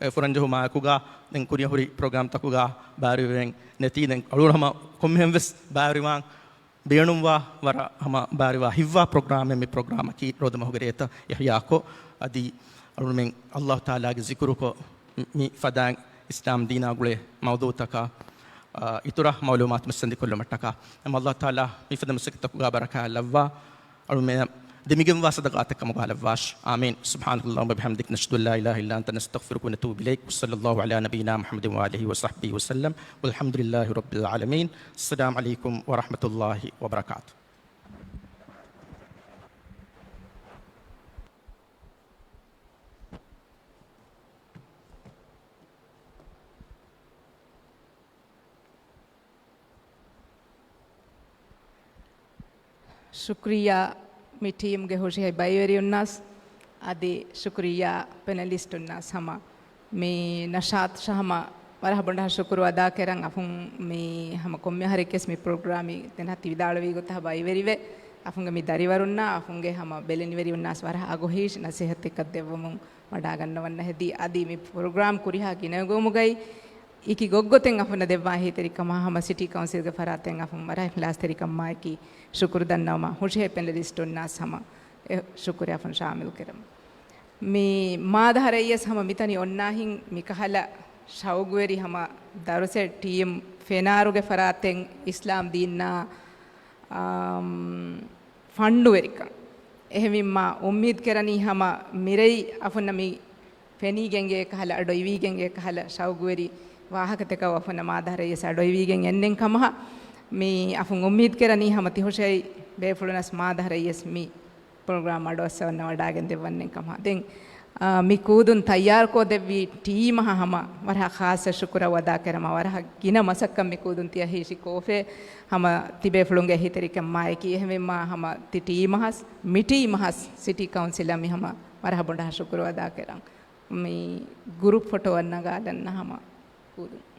އެ، ފުރަންޖެހުމާއެކުގަ ދެން ކުރިއަށް ހުރި ޕްރޮގްރާމްތަކުގަ ބައިވެރިވެގެން ނެތީ. ދެން އަޅުގަނޑު ހަމަ ކޮންމެހެންވެސް ބައިވެރިވާން ބޭނުންވާ ވަރަށް ހަމަ ބައިވެރިވާ ހިތްވާ ޕްރޮގްރާމެއް މި ޕްރޮގްރާމަކީ ރޯދަމަހުގެ ރޭތައް އިޙްޔާކޮށް، އަދި އަޅުމެން އައްލާހު ތަޢާލާގެ ޒިކުރުކޮށް، މި ފަދައިން އިސްލާމް ދީނާ ގުޅޭ މައުޟޫޢުތަކާ، އާ، އިތުރަށް މަޢުލޫމާތު މައްސަނދި ކޮށްލުމަށްޓަކާ، އަމަ އައްލާހު ތަޢާލާ މިފަދަ މަސައްކަތްތަކުގަ ބަރަކާތް ލައްވާ، އަޅުމެން ދެމިގެންވާ ސަދަޤާތަކަށް ކަމުގަ ލައްވާށި. އާމީން. سبحانك اللهم وبحمدك، نشهد أن لا إله إلا أنت، نستغفرك ونتوب إليك. وصلى الله على نبينا محمد وآله وصحبه وسلم. والحمد لله رب العالمين. السلام عليكم ورحمة الله وبركاته. ޝުކުރިއްޔާ މި ޓީމްގެ ހުށިހެޔޮ ބައިވެރިޔުންނަސް، އަދި ޝުކުރިއްޔާ ޕެނަލިސްޓުންނަސް. ހަމަ މި ނަޝާތަށް ހަމަ ވަރަށް ބޮޑަށް ޝުކުރު އަދާކެރަން. އަފުން މި ހަމަ ކޮންމެ އަހަރެއްގެސް މި ޕްރޮގްރާމީ ދެން ހަތި ވިދާޅުވީ ގޮތަށް ބައިވެރިވެ، އަފުންގެ މި ދަރިވަރުންނާ، އަފުންގެ ހަމަ ބެލެނިވެރިޔުންނާސް ވަރަށް އަގުހީށް ނަސޭހަތެއް ދެއްވަމުން ވަޑާގަންނަވަންނަ ހެދީ. އަދި މި ޕްރޮގްރާމް ކުރިހާ ގިނަގުމުގައި އެކި ގޮތްގޮތެއް އަފުންނަށް ދެއްވާ އެހީތެރިކަމާ ހަމަ ސިޓީ ކައުންސިލްގެ ފަރާތެއް އަފުން ވަރަށް އިޚްލާޞްތެރިކަމާއެކީ ޝުކުރު ދަންނަވަމާ، ހުށިހެޔޮ ޕެނަލިސްޓުންނާސް ހަމަ އެ ޝުކުރެއް އަފުން ޝާމިލު ކެރަމު. މި މާދަހަ ރައްޔަސް ހަމަ މިތަނި އޮންނާހިން މިކަހަލަ ޝައުގުވެރި ހަމަ ދަރުސެއް ޓީމް ފެނާރުގެ ފަރާތެއް އިސްލާމް ދީންނާ، އާމް، ފަންޑުވެރިކަން. އެހެންވީމާ އުއްމީދު ކެރަނީ ހަމަ މިރެއި އަފުންނަށް މި ފެނީގެންގެ ކަހަލަ އަޑޮއިވީގެންގެ ކަހަލަ ޝައުގުވެރި ވާހަކަތަކަށް އަފުންނަށް މާދަހަ ރައްޔަސް އަޑޮއިވީގެން އެންނެން ކަމަހަ. މި އަފުން އުއްމީދު ކެރަނީ ހަމަ ތިހުށައި ބޭފުޅުނަސް މާދަހަ ރައްޔަސް މި ޕްރޮގްރާމް އަޑުއައްސަވަންނަ ވަޑާގެން ދެއްވަންނެން ކަމަށް. ދެން، އާ، މި ކޫދުން ތައްޔާރުކޮށް ދެއްވި ޓީމަށް ހަމަ ވަރަށް ޚާއްޞަ ޝުކުރަށް ވަދާ ކެރަމަ، ވަރަށް ގިނަ މަސައްކަތް މި ކޫދުން ތިޔަ ހީށި ކޯފޭ ހަމަ ތިބޭފުޅުންގެ އެހީތެރިކަމާއެކީ. އެހެންވީމާ ހަމަ ތި ޓީމަހަސް، މި ޓީމަހަސް ސިޓީ ކައުންސިލަށް މި ހަމަ ވަރަށް ބޮޑަށް ޝުކުރު ވަދާ ކެރަން. މި ގުރޫޕް ފޮޓޯއަށް ނަގާލަންނަ ހަމަ ކޫދުން.